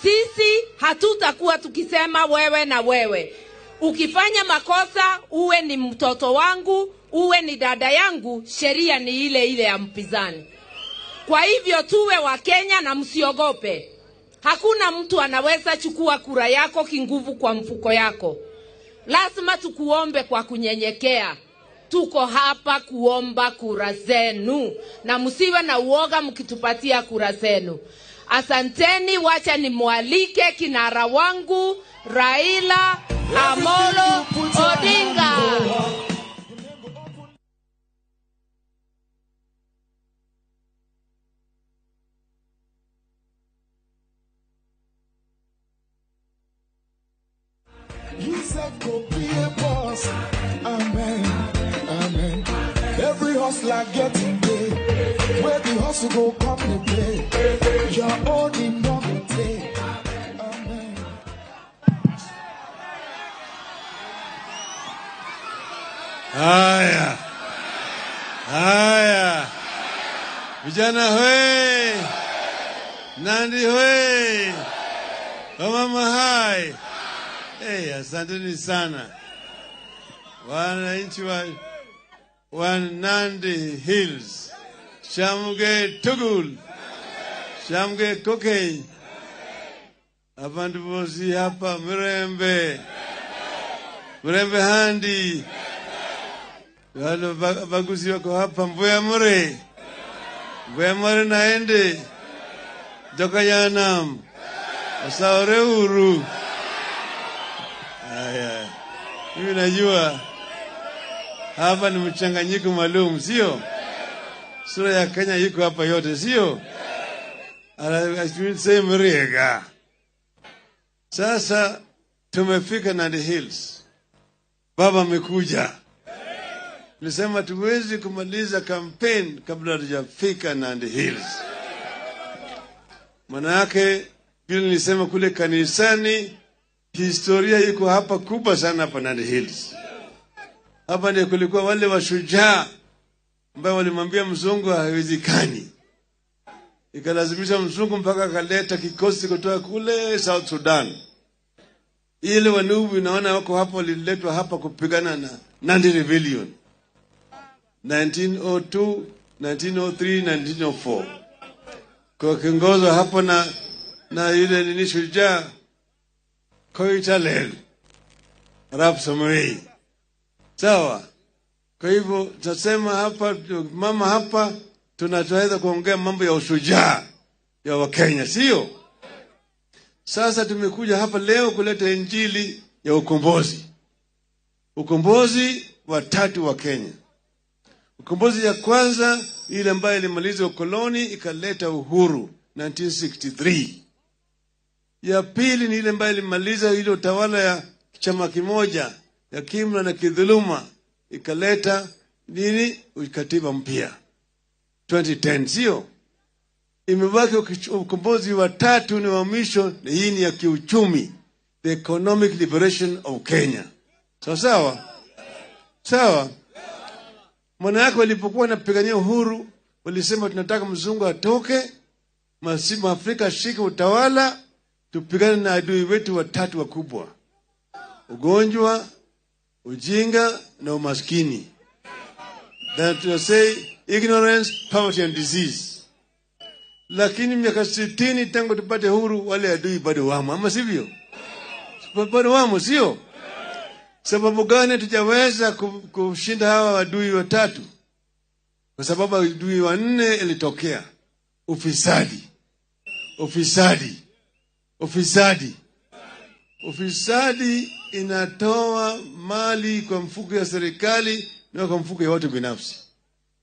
Sisi hatutakuwa tukisema wewe na wewe. Ukifanya makosa, uwe ni mtoto wangu, uwe ni dada yangu, sheria ni ile ile ya mpinzani. Kwa hivyo tuwe wa Kenya na msiogope. Hakuna mtu anaweza chukua kura yako kinguvu kwa mfuko yako. Lazima tukuombe kwa kunyenyekea. Tuko hapa kuomba kura zenu. Na msiwe na uoga mkitupatia kura zenu. Asanteni, wacha nimwalike kinara wangu Raila Amolo Odinga. You said go be a boss. Amen, amen. Every hustler getting paid. Where the hustle go come to play. Your own in no go take. Amen. Haya, haya, vijana hoi, Nandi hoi, wamama hai. Hey, asanteni sana wananchi wa Nandi Hills. Shamge Tugul, Shamge Kokei, abantu bosi hapa Mrembe, Mrembe handi, wale baguzi wako hapa Mbuya Mure, Mbuya Mure naende, Jokayanam, Asaore Uru. Aya, mimi najua hapa ni mchanganyiko maalum, sio? Sura ya Kenya iko hapa yote, sio? Mrega. Sasa tumefika Nandi Hills. Baba amekuja. Nilisema tuwezi kumaliza campaign kabla hatujafika Nandi Hills. Maana yake vile nilisema kule kanisani, historia iko hapa kubwa sana hapa Nandi Hills. Hapa ndio kulikuwa wale washujaa ambao walimwambia mzungu haiwezekani. Ikalazimisha mzungu mpaka akaleta kikosi kutoka kule South Sudan. Ile Wanubi naona wako hapo waliletwa hapa kupigana na Nandi Rebellion 1902, 1903, 1904. Kwa kiongozwa hapo na yule nini shujaa Koitalel Arap Samoei. Sawa. Kwa hivyo tutasema hapa, mama hapa, tunaweza kuongea mambo ya ushujaa ya Wakenya, sio? Sasa tumekuja hapa leo kuleta injili ya ukombozi. Ukombozi wa tatu wa Kenya. Ukombozi ya kwanza ile ambayo ilimaliza ukoloni ikaleta uhuru 1963. Ya pili ni ile ambayo ilimaliza ile utawala ya chama kimoja ya kimla na kidhuluma ikaleta nini, katiba mpya 2010, sio? Imebaki ukombozi wa tatu ni wa mwisho, na hii ni ya kiuchumi, the economic liberation of Kenya. Sawa sawa? Sawa. Maana yake walipokuwa wanapigania uhuru walisema tunataka mzungu atoke, Afrika ashike utawala, tupigane na adui wetu watatu wakubwa: ugonjwa, ujinga na umaskini. That to say ignorance, poverty and disease. Lakini miaka 60 tangu tupate huru, wale adui bado wamo, ama sivyo? Bado wamo, sio? Sababu gani tujaweza kushinda hawa adui watatu? Kwa sababu adui wa nne ilitokea ufisadi, ufisadi, ufisadi. Ufisadi inatoa mali kwa mfuko ya serikali na kwa mfuko ya watu binafsi.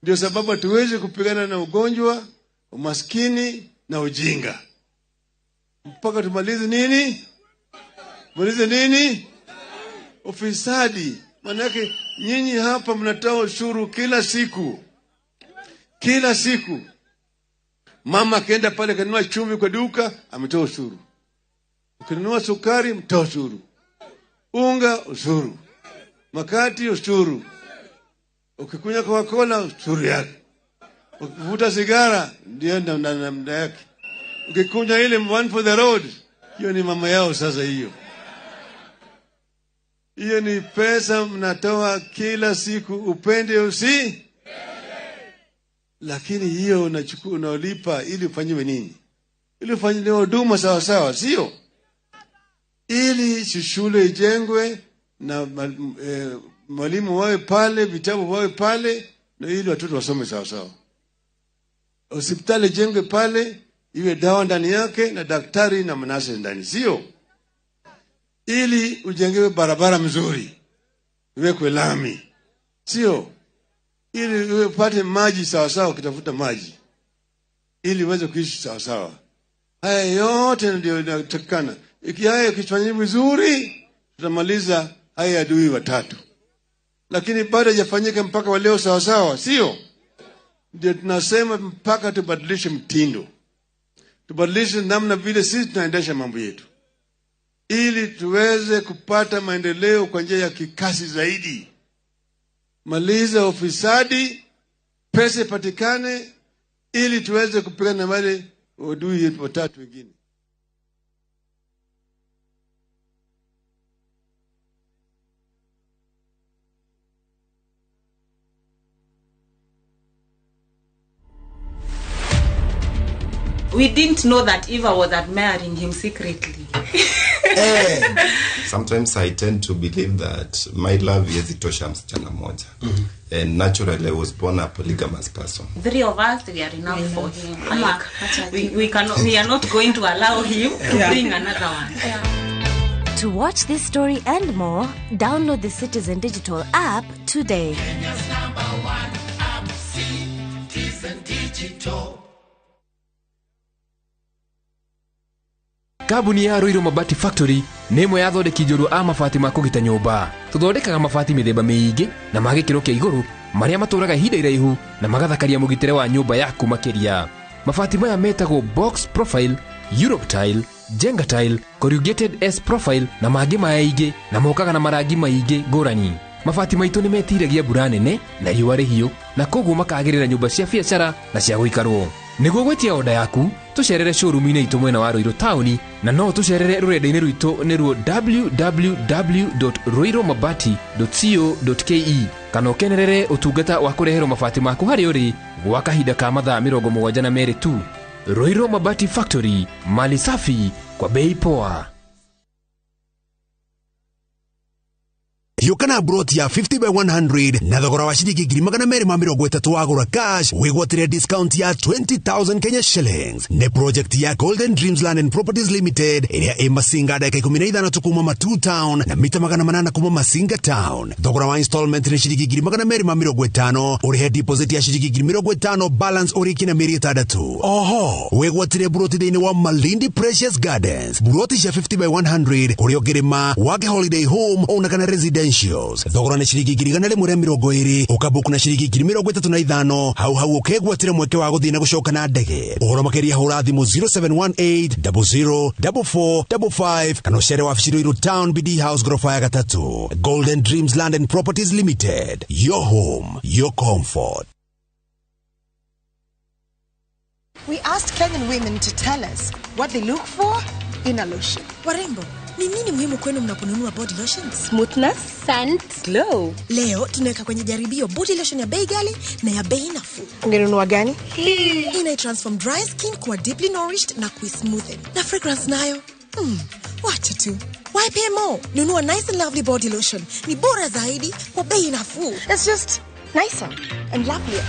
Ndio sababu hatuwezi kupigana na ugonjwa, umaskini na ujinga mpaka tumalize nini? Malize nini? Ufisadi. Manake nyinyi hapa mnatoa ushuru kila siku, kila siku. Mama akienda pale kanunua chumvi kwa duka, ametoa ushuru. Ukinunua sukari, mtoa ushuru. Unga, ushuru. Makati, ushuru. Ukikunywa Coca-Cola, ushuru yake. Ukivuta sigara, ndio namna yake. Ukikunywa ile one for the road, hiyo ni mama yao sasa hiyo. Hiyo ni pesa mnatoa kila siku, upende usi. Lakini hiyo unachukua, unalipa ili ufanyiwe nini? Ili ufanyiwe huduma sawa sawa, sio? Ili shule ijengwe na mwalimu wawe pale, vitabu wawe pale, na ili watoto wasome sawa sawa. Hospitali ijengwe pale, iwe dawa ndani yake na daktari na manase ndani, sio? Ili ujengewe barabara mzuri, iwekwe lami, sio? Ili upate maji sawa sawa, ukitafuta maji, ili uweze kuishi sawa sawa. Haya yote ndio inatakikana. Haya ikifanyika vizuri, tutamaliza haya adui watatu. Lakini bado haijafanyika mpaka wa leo sawa sawa, sio? Ndio tunasema mpaka tubadilishe mtindo, tubadilishe namna vile sisi tunaendesha mambo yetu, ili tuweze kupata maendeleo kwa njia ya kikasi zaidi. Maliza ufisadi, pesa ipatikane, ili tuweze kupigana na wale adui watatu wengine. We didn't know that Eva was admiring him secretly. Sometimes I tend to believe that my love haiwezi tosha msichana mmoja. And naturally I was born a polygamous person. Three of us, we are enough for him. Like, we are not going to allow him to bring another one. Yeah. To watch this story and more, download the Citizen Digital app today. Kenya's number one app, Citizen Digital. Kambuni ya Ruiru Mabati Factory nĩ ĩmwe ya athondeki njorua a mabati ma kũgita nyũmba. Tũthondekaga mabati mĩthemba mĩingĩ na ma gĩkĩro kĩa igũrũ marĩa matũraga ihinda iraihu na magathakaria mũgitĩre wa nyũmba yaku makĩria. Mabati maya metagwo box profile, Europe tile, Jenga tile, corrugated S profile na mangĩ maingĩ, na mokaga na marangi maingĩ ngũrani. Mabati maitũ nĩ metiragia mbura nene na riũa rĩhiũ, na koguo makagĩrĩra nyũmba cia biacara na cia gũikarwo. Nĩguo gwĩtia oda yaku, tũcerere showroom-inĩ itũ mwena wa Ruiru taũni, na no tũcerere rũrenda-inĩ rwitũ nĩruo www.ruirumabati.co.ke, kana ũkenerere ũtungata wa kũreherwo mabati maku harĩa ũrĩ gwa kahinda ka mathaa 72 tu. Ruiru Mabati Factory, mali safi kwa bei poa. Yukana broti ya 50 by 100 na thogora wa shilingi 230 wagura cash wigwatire discount ya 20,000 Kenya shillings. Ne project ya Golden Dreams Land and Properties Limited ĩrĩa ĩ Masinga dakika 15 kuma Matu Town na mita 800 kuma Masinga Town. Thogora wa installment ni shilingi 250, ũrĩhe deposit ya shilingi 50, balance ũrĩkie na mĩeri 6. Oho wigwatire broti thĩinĩ wa Malindi Precious Gardens, broti cia 50 by 100 kũrĩa ũngĩrĩma wake holiday home ona kana residential. Thogora nĩ shilingi 120, ũkabuku na shilingi 35, hau hau ũkegwatĩra mweke wa gũthiĩ na gũcoka na ndege. Ũhoro makĩria hũra thimũ 0718 00 4455 kana ũcere wabici Ruiru Town, BD House, ghorofa ya 3. Golden Dreams Land and Properties Limited, your home, your comfort. We asked Kenyan women to tell us what they look for in a lotion. Warembo, ni nini muhimu kwenu mnaponunua body lotions? Smoothness, scent, glow. Leo tunaweka kwenye jaribio body lotion ya bei ghali na ya bei nafuu. Ungenunua gani? Hii ina transform dry skin kuwa deeply nourished na kuismoothen. Na fragrance nayo? Wacha tu. Why pay more? Nunua nice and lovely body lotion. Ni bora zaidi kwa bei nafuu. It's just nicer and lovelier.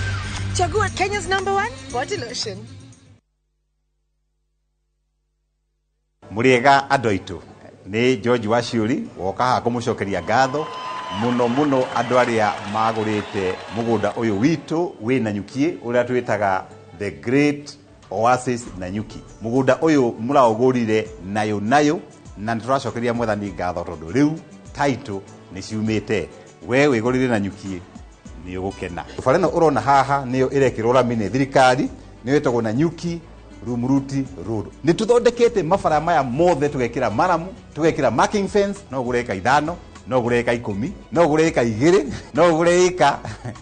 Chagua Kenya's number one body lotion. Muriega andũ aitũ, nĩ George Waciũri woka haha kũmũcokeria ngatho mũno mũno andũ arĩa magũrĩte mũgũnda ũyũ witũ wĩ Nanyuki, ũrĩa twĩtaga The Great Oasis Nanyuki. Mũgũnda ũyũ mũraũgũrire nayo nayo, na nĩtũracokeria Mwathani ngatho tondũ rĩu title nĩ ciumĩte. We wĩgũrĩre Nanyuki nĩ ũgũkena. Bara ĩno ũrona haha nĩyo ĩrekĩrwo rami nĩ thirikari, nĩyo ĩtagwo Nanyuki Rumuruti Road. Nĩ tũthondekete mabara maya mothe, tũgekĩra maramu, tũgekĩra marking fence. No ũgũre ĩka 5, no ũgũre ĩka 10, no ũgũre ĩka 2, no ũgũre ĩka,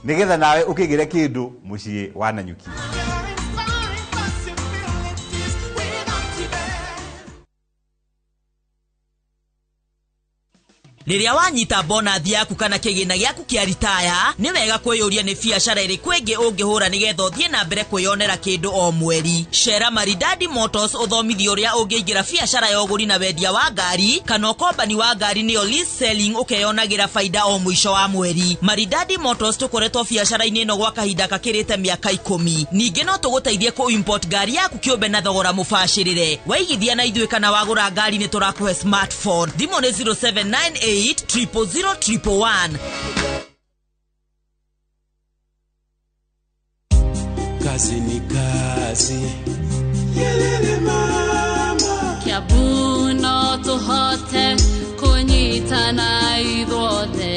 nĩgetha nawe ũkĩgĩre kĩndũ mũciĩ wa Nanyuki. Rĩrĩa wanyita bonathi yaku kana kĩgĩna gĩaku kĩa ritaya, nĩ wega kwĩyũria nĩ biacara ĩrĩkũ ĩngĩ ũngĩhũra nĩgetha ũthiĩ na mbere kwĩyonera kĩndũ o mweri. Cera Maridadi Motors ũthomithio ũrĩa ũngĩingĩra biacara ya ũgũri na wendia wa ngari kana ũkombani wa ngari, nĩyo lease selling, ũkeyonagĩra baida o mũico wa mweri. Maridadi Motors tũkoretwo biacara-inĩ ĩno gwa kahinda gakĩrĩte mĩaka 10. Ningĩ no tũgũteithie kũ import ngari yaku kĩũmbe na thogora mũbacĩrĩre. Waigithia na ithuĩ kana wagũra ngari nĩ tũrakũhe smartphone. Thimũ nĩ 0798 000 111. Kazi ni kazi. Yelele mama. Kiambu no tũhote kũnyitana ithuothe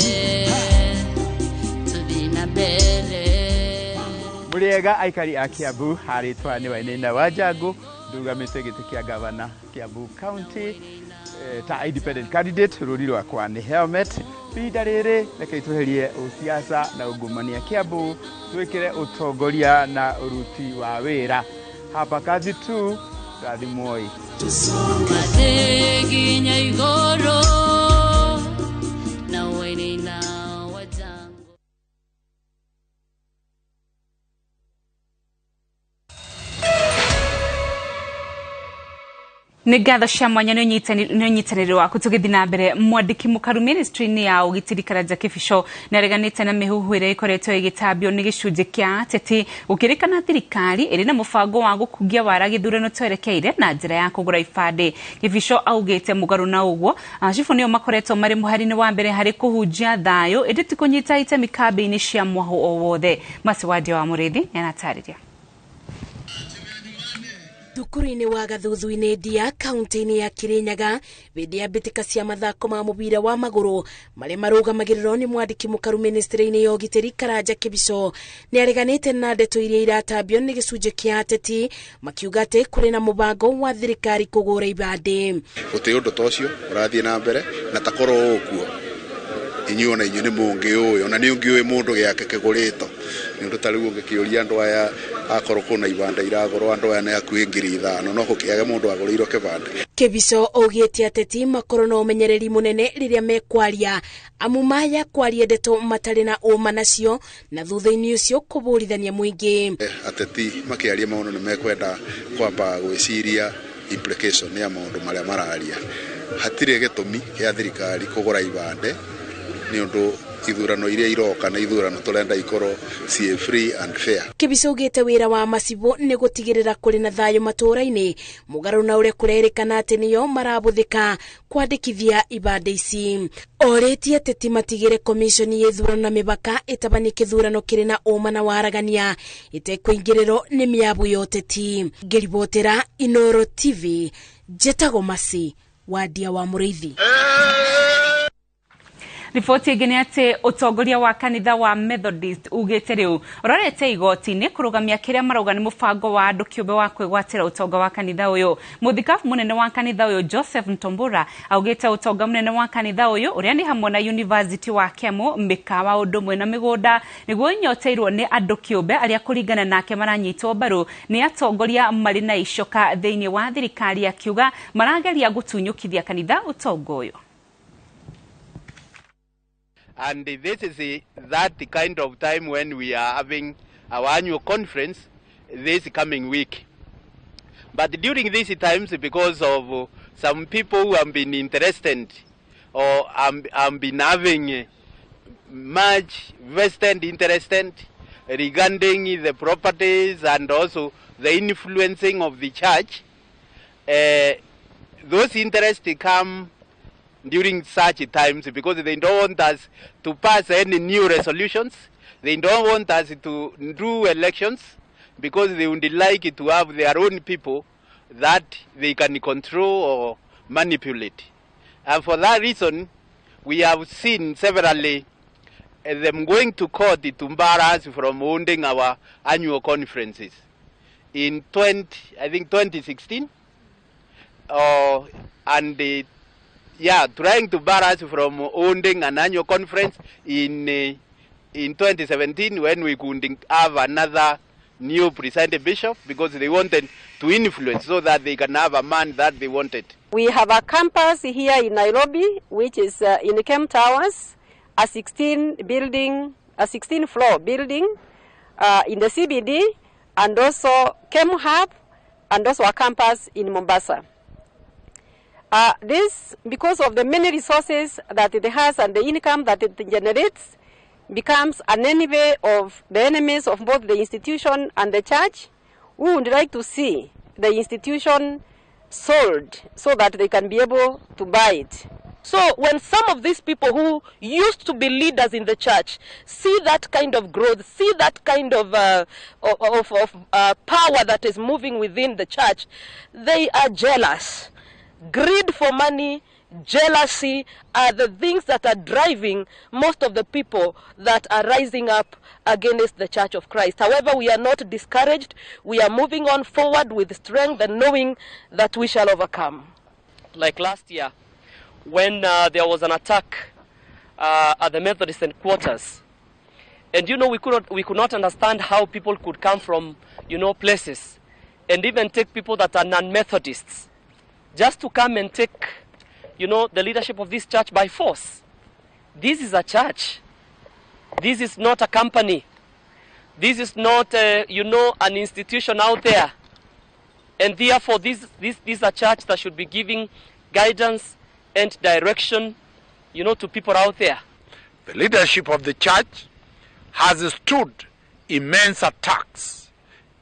tũthiĩ na mbere. Mũrĩega aikari a Kiambu, harĩtwa nĩ Wainaina wa Njangũ, ndũgamĩte gĩtĩ kĩa gavana Kiambu County ta independent candidate. Rũri rwakwa nĩ helmet. Ihinda rĩrĩ reke tweherie ũsiasa na ungumania Kiambu, twĩkĩre ũtongoria na ũruti wa wĩra. Hapa kazi tu, rathimwoi. Mathiĩ nginya igũrũ na Wainaina wa Njangũ. Nĩ ngatho cia mwanya nĩ ũnyitanĩri waku. Tũgĩthiĩ na mbere, mwandĩki mũkaru ministry-inĩ ya ũgitĩri Karanja Kĩbico nĩ areganĩte na mĩhuhu ĩrĩa ĩkoretwo ĩgĩtambio nĩ gĩcunjĩ kĩa ateti gũkĩrĩkana thirikari ĩrĩ na mũbango wa gũkungia wara gĩthurano twerekeire na njĩra ya kũgũra ibandĩ. Kĩbico augĩte mũgarũ na ũguo acibũ nĩo makoretwo marĩ mũhari-inĩ wa mbere harĩ kũhunjia thayũ, ĩndĩ ti kũnyita itemi kambĩ-inĩ cia mwahũ o wothe. Masiwadia wa Mũrĩithi nĩ aratarĩria. Thukuru-inĩ wa Gathuthu-inĩ Ndia, kaunti-inĩ ya Kirinyaga, hĩndĩ ya mbĩtĩka cia mathako ma mũbira wa magũrũ marĩa marũgamagĩrĩrwo nĩ mwandĩki mũkaru ministry-inĩ ya ũgitĩri Karanja Kĩbico nĩ areganĩte na ndeto iria iratambio nĩ gĩcunjĩ kĩa ateti makiuga atĩ kũrĩ na mũbango wa thirikari kũgũra ibandĩ. Gũtirĩ ũndũ ta ũcio ũrathiĩ na mbere, na takorwo ũkuo inyuĩ ona inyuĩ nĩ mũngĩũĩ, ona nĩ ũngĩũĩ mũndũ gĩake kĩgũrĩtwo. Nĩ ũndũ ta rĩu ũngĩkĩũria andũ aya, akorwo kwĩna ibanda iragũrwo andũ aya nĩ hakuhĩ 5,000, no gũkĩage mũndũ agũrĩirwo kĩbandĩ. Kĩbico augĩte ateti makorwo na ũmenyereri mũnene rĩrĩa mekwaria, amu maya kwaria ndeto matarĩ na ũma nacio, na thutha-inĩ ũcio kũbũrithania mũingĩ. Ateti makĩaria maũndũ nĩ mekwenda kwamba gwĩciria implication ya maũndũ marĩa mararia. Hatirĩ gĩtũmi kĩa thirikari kũgũra ibandĩ nĩ ũndũ ithurano iria iroka na ithurano tũrenda ikorwo ciĩ free and fair. Kĩbico augĩte wĩra wa macibũ nĩ gũtigĩrĩra kũrĩ na thayũ matũũra-inĩ, mũgarũ na ũrĩa kũrerĩkana atĩ nĩo marabũthĩka kwandĩkithia ibandĩ ici. Orĩtie ateti matigĩre komishoni ya ithurano na mĩbaka ĩtabanie kĩthurano kĩrĩ na ũma na waragania ĩtekũingĩrĩrwo nĩ mĩabu ya ũteti. Ngĩribotera Inoro TV, njĩtagwo Masi Wadia wa Mũrĩithi. Riboti ĩngĩ nĩ atĩ ũtongoria wa kanitha wa Methodist ugĩte rĩu ũrorete igoti-inĩ kũrũgamia kĩrĩa marauga nĩ mũbango wa andũ kĩũmbe wa kwĩgwatĩra ũtonga wa kanitha ũyũ. Mũthikabu mũnene wa kanitha ũyũ Joseph Ntombura augĩte ũtonga mũnene wa kanitha ũyũ ũrĩa nĩ hamwe na University wa Kemu, mĩkawa ũndũ ũmwe na mĩgũnda nĩguo ĩnyoteirwo nĩ andũ kĩũmbe arĩa kũringana nake maranyitwo mbaru nĩ atongoria marĩ na icoka thĩinĩ wa thirikari, akiuga marageria gũtunyũkithia kanitha ũtonga ũyũ. And this is that kind of time when we are having our annual conference this coming week. But during these times, because of some people who have been interested or have been having much vested interest regarding the properties and also the influencing of the church. Those interests come during such times because they don't want us to pass any new resolutions. They don't want us to do elections because they would like to have their own people that they can control or manipulate. And for that reason, we have seen severally them going to court to bar us from holding our annual conferences. In 2016, trying to bar us from holding an annual conference in 2017 when we couldn't have another new presiding bishop because they wanted to influence so that they can have a man that they wanted. We have a campus here in Nairobi, which is in Kem Towers, a 16-floor building in the CBD, and also Kem Hub, and also a campus in Mombasa. This, because of the many resources that it has and the income that it generates, becomes an enemy of the enemies of both the institution and the church, who would like to see the institution sold so that they can be able to buy it. So when some of these people who used to be leaders in the church see that kind of growth, see that kind of power that is moving within the church, they are jealous. Greed for money, jealousy are the things that are driving most of the people that are rising up against the Church of Christ. However, we are not discouraged. We are moving on forward with strength and knowing that we shall overcome. Like last year, when there was an attack at the Methodist headquarters, and you know, we could not understand how people could come from, you know, places and even take people that are non-Methodists just to come and take, you know, the leadership of this church by force. This is a church. This is not a company. This is not, you know, an institution out there. And therefore, this is a church that should be giving guidance and direction, you know, to people out there. The leadership of the church has stood immense attacks,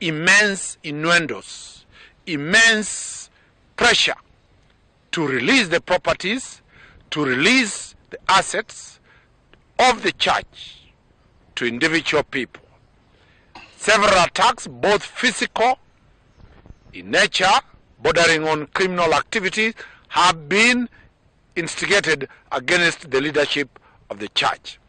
immense innuendos, immense pressure to release the properties, to release the assets of the church to individual people. Several attacks, both physical in nature, bordering on criminal activities, have been instigated against the leadership of the church.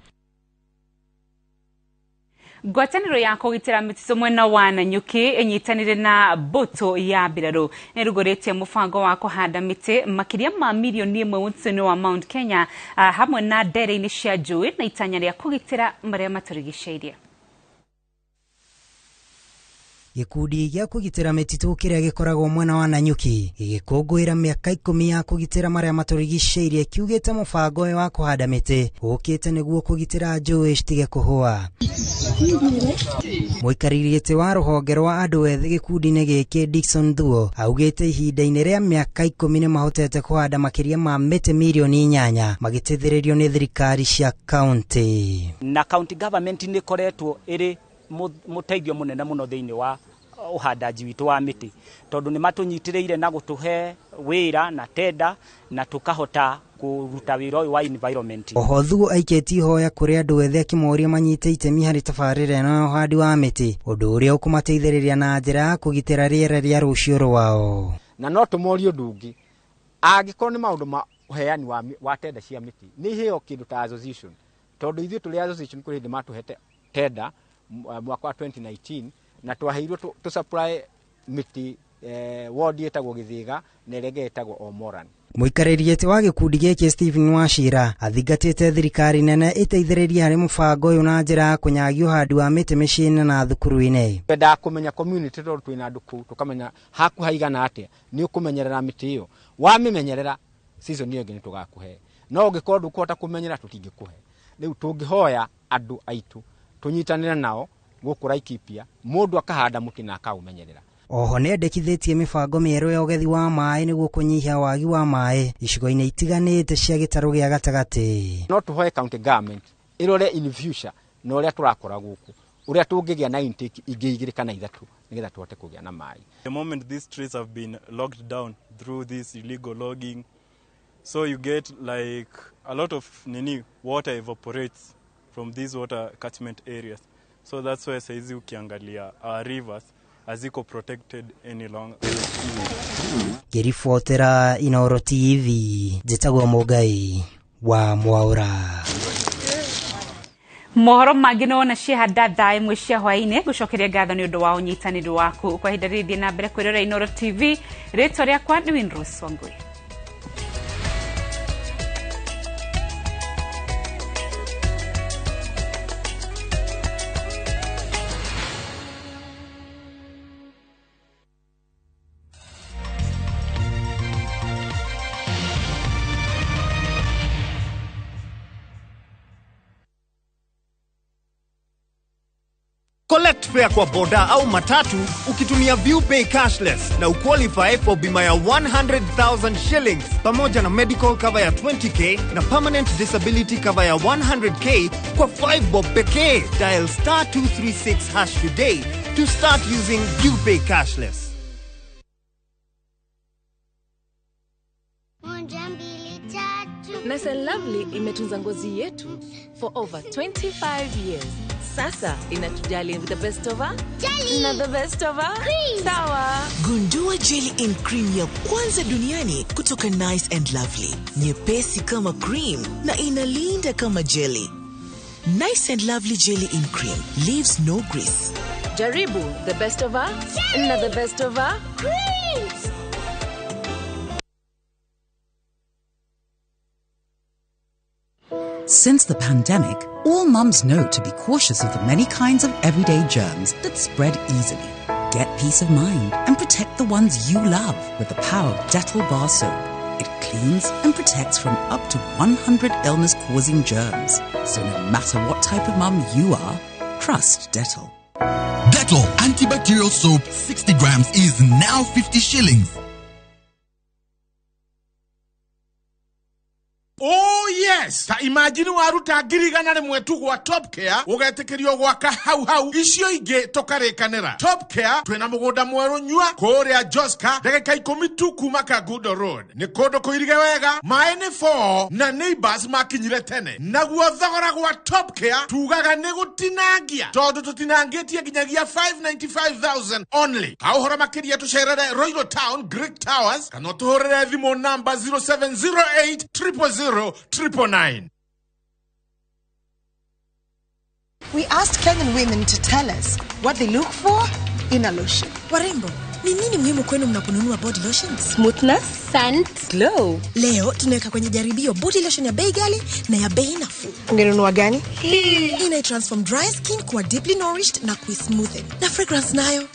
Ngwatanĩro ya kũgitĩra mĩtitũ mwena wa Nanyuki ĩnyitanĩire na mbũtũ ya mbirarũ nĩrugũrĩtie mũbango wa kũhanda mĩtĩ makĩria ma mirioni 1 mũtitũ-inĩ wa Mount Kenya hamwe na ndere-inĩ cia njũĩ na itanya rĩa kũgitĩra marĩa matũrigicĩirie. Gĩkundi gĩa kũgitĩra mĩtitũ kĩrĩa gĩkoragwo mwena wa Nanyuki gĩgĩkũngũĩra mĩaka 10 ya kũgitĩra marĩa matũrigicĩirie kiugĩte mũbango ũyũ wa kũhanda mĩtĩ ũkĩte nĩguo kũgitĩra njũĩ citige kũhũa. Mũikarĩri gĩtĩ wa rũhonge rwa andũ ethĩ gĩkundi-inĩ gĩkĩ Dickson Thuo augĩte ihinda-inĩ rĩa mĩaka 10 nĩ mahotete kũhanda makĩria ma mĩtĩ mirioni 8 magĩteithĩrĩrio nĩ thirikari cia kaunti. Na county government nĩ ĩkoretwo ĩrĩ muteithio munene muno thiini wa uhandaji witu wa miti tondu ni matunyitiriire na gutuhe wira na tenda na tukahota kuruta wira uyu wa environment. Oho Thuo aikĩtie ihoya kũrĩ andũ ethĩ akĩmoria manyite itemi harĩ tabarĩra ĩno ya ũhandi wa mĩtĩ ũndũ ũrĩa ũkũmateithĩrĩria na njĩra ya kũgitĩra rĩera rĩa rũciũ rwao. Na no tũmorie ũndũ ũngĩ, angĩkorwo nĩ maũndũ ma ũheani wa tenda cia mĩtĩ nĩ iheo kĩndũ ta association, tondũ ithuĩ tũrĩ association kũrĩ hĩndĩ matũhete tenda mwaka wa 2019 na twaheirwo tu supply miti ward yetagwo Githiga na ĩrĩa ĩtagwo Omoran. Mũikarĩri gĩtĩ wa gĩkundi gĩkĩ Stephen Wachira athingatĩte thirikari nene ĩteithĩrĩrie harĩ mũbango ũyũ na njĩra ya kũnyagia ũhandi wa mĩtĩ mĩciĩ-inĩ na thukuru-inĩ. Twendaga kũmenya community tondũ twĩna andũ kũu tũkamenya haku haigana atĩa nĩ ũkũmenyerera mĩtĩ ĩyo, wamĩmenyerera season ĩyo ĩngĩ nĩ tũgakũhe, no ũngĩkorwo ndũkũhota kũmenyera tũtingĩkũhe. Rĩu tũngĩhoya andũ aitũ tũnyitanĩre nao gũkũ Laikipia mũndũ akahanda mũtĩ na akaumenyerera. Oho nĩendekithĩtie mĩbango mĩerũ ya ũgethi wa maĩ nĩguo kũnyihia wagi wa maĩ icigo-inĩ itiganĩte cia gĩtarũ gĩa gatagatĩ. No tũhoe county government ĩrore in future na ũrĩa tũrakora gũkũ Uria tungigĩa na intake ingĩ igĩrĩ kana ithatũ nigetha tuhote kũgĩa na maĩ. The moment these trees have been locked down through this illegal logging, so you get like a lot of water evaporates from these water catchment areas. So that's why saizi ukiangalia our rivers haziko protected any longer. Ngĩribotera Inooro TV, njĩtagwo Mũngai wa Mwaũra. Mohoro mangĩ nĩwona ciahanda thaa 1 cia hwaĩ-inĩ. Ngũcokeria ngatho nĩ ũndũ wa ũnyitanĩri waku. Kwa ihinda rĩrĩ thiĩ na mbere kwĩrorera Inooro TV. Rĩtwa rĩakwa nĩ Winrose Wangui. Collect fare kwa boda au matatu ukitumia ViewPay cashless na uqualify for bima ya 100,000 shillings pamoja na medical cover ya 20k na permanent disability cover ya 100k kwa 5 bob pekee. Dial star 236 hash today to start using ViewPay cashless. Nice and Lovely imetunza ngozi yetu for over 25 years. Sasa inatujali with the best of her jelly na the best of her cream. Sawa. Gundua jelly in cream ya kwanza duniani kutoka Nice and Lovely. Nyepesi kama cream na inalinda kama jelly. Nice and Lovely jelly in cream leaves no grease. Jaribu the best of her jelly na the best of her cream. Since the pandemic, all mums know to be cautious of the many kinds of everyday germs that spread easily. Get peace of mind and protect the ones you love with the power of Dettol Bar Soap. It cleans and protects from up to 100 illness-causing germs. So no matter what type of mum you are, trust Dettol. Dettol Antibacterial Soap 60 grams is now 50 shillings. Oh yes, ta imagine waruta 100,000 tu gwa Top Care ugetekerio gwaka hau hau icio ingi tukarikanira. Top Care twina mugunda mweru nyua kuria Joska ndagika 10 tu kuma Kangundo Road. Ni kundu kuirige wega, mai ni 4 na neighbors makinyire tene. Naguo thogora gwa Top Care tugaga ni gutinangia tondu tutinangitie nginyagia 595,000 only. Ha uhoro makiria tucerere Royal Town Greek Towers kana tuhurire thimu namba 0708 000 999. We asked Kenyan women to tell us what they look for in a lotion. Warembo, ni nini muhimu kwenu mnaponunua body lotions? Smoothness, scent, glow. Leo tunaweka kwenye jaribio body lotion ya bei ghali na ya bei nafuu. Ungenunua gani? Hii. Ina transform dry skin kuwa deeply nourished na kuismoothen. Na fragrance nayo?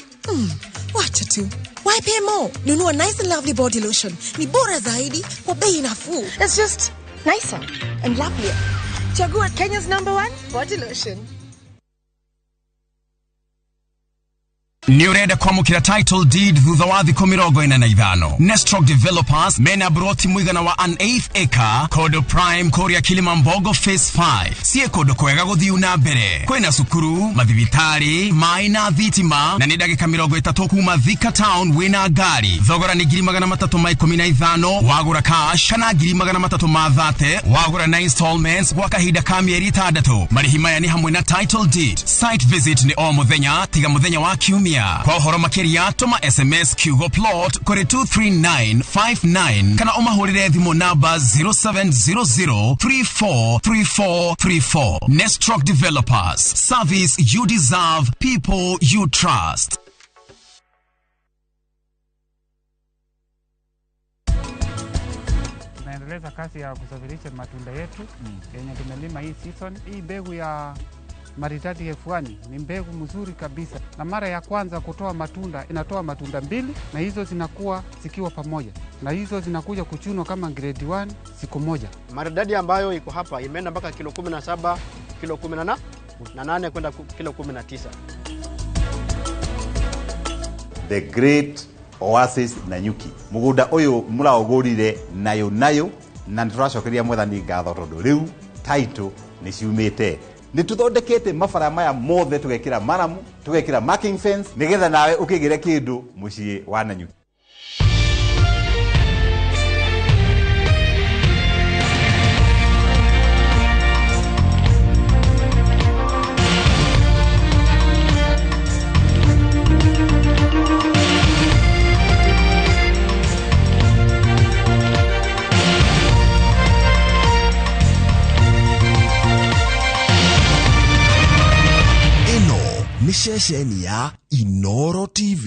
Wacha tu. Why pay more? Nunua Nice and Lovely body lotion. Ni bora zaidi kwa bei nafuu. It's just nicer and lovelier. Chagua Kenya's #1 body lotion. Nĩ ũrenda kwamũkĩra title deed thutha wa thikũ 45. Nestrock Developers mena broti mũigana wa an 8th acre kodo prime kũrĩa Kilimambogo phase 5. Sie kũndũ kwega gũthiu na mbere. Kwĩna cukuru, mathibitari, maĩ na thitima na nĩ ndagĩka 30 kuma Thika town wĩna ngari. Thogora nĩ 315 wagũra cash kana 330 wagũra na installments gwa kahinda ka mĩeri 6. Marĩhi maya nĩ hamwe na title deed. Site visit nĩ o mũthenya tiga mũthenya wa kiumia. Kwa ũhoro makĩria tũma SMS kiugo plot kũrĩ 23959 kana ũmahũrĩre thimũ namba 0700343434. Nestrock Developers, service you deserve, people you trust. Tunaendeleza kazi ya kusafirisha matunda yetu yenye tumelima hii season. Hii mbegu ya Maridadi F1 ni mbegu mzuri kabisa, na mara ya kwanza kutoa matunda inatoa matunda 2, na hizo zinakuwa zikiwa pamoja, na hizo zinakuja kuchunwa kama grade 1 siku moja. Maridadi ambayo iko hapa imeenda mpaka kilo 17, kilo 18 kwenda kilo 19. The Great Oasis Nanyuki. Mugunda uyu muraugurire nayo nayo na nituracokeria Mwathani ngatho tondu riu title ni ciumite. Nĩ tũthondekete mabara maya mothe, tũgekĩra maramu, tũgekĩra marking fence, nĩgetha nawe ũkĩgĩre kĩndũ mũciĩ wa Nanyuki. Ĩno nĩ ceceni ya Inoro TV.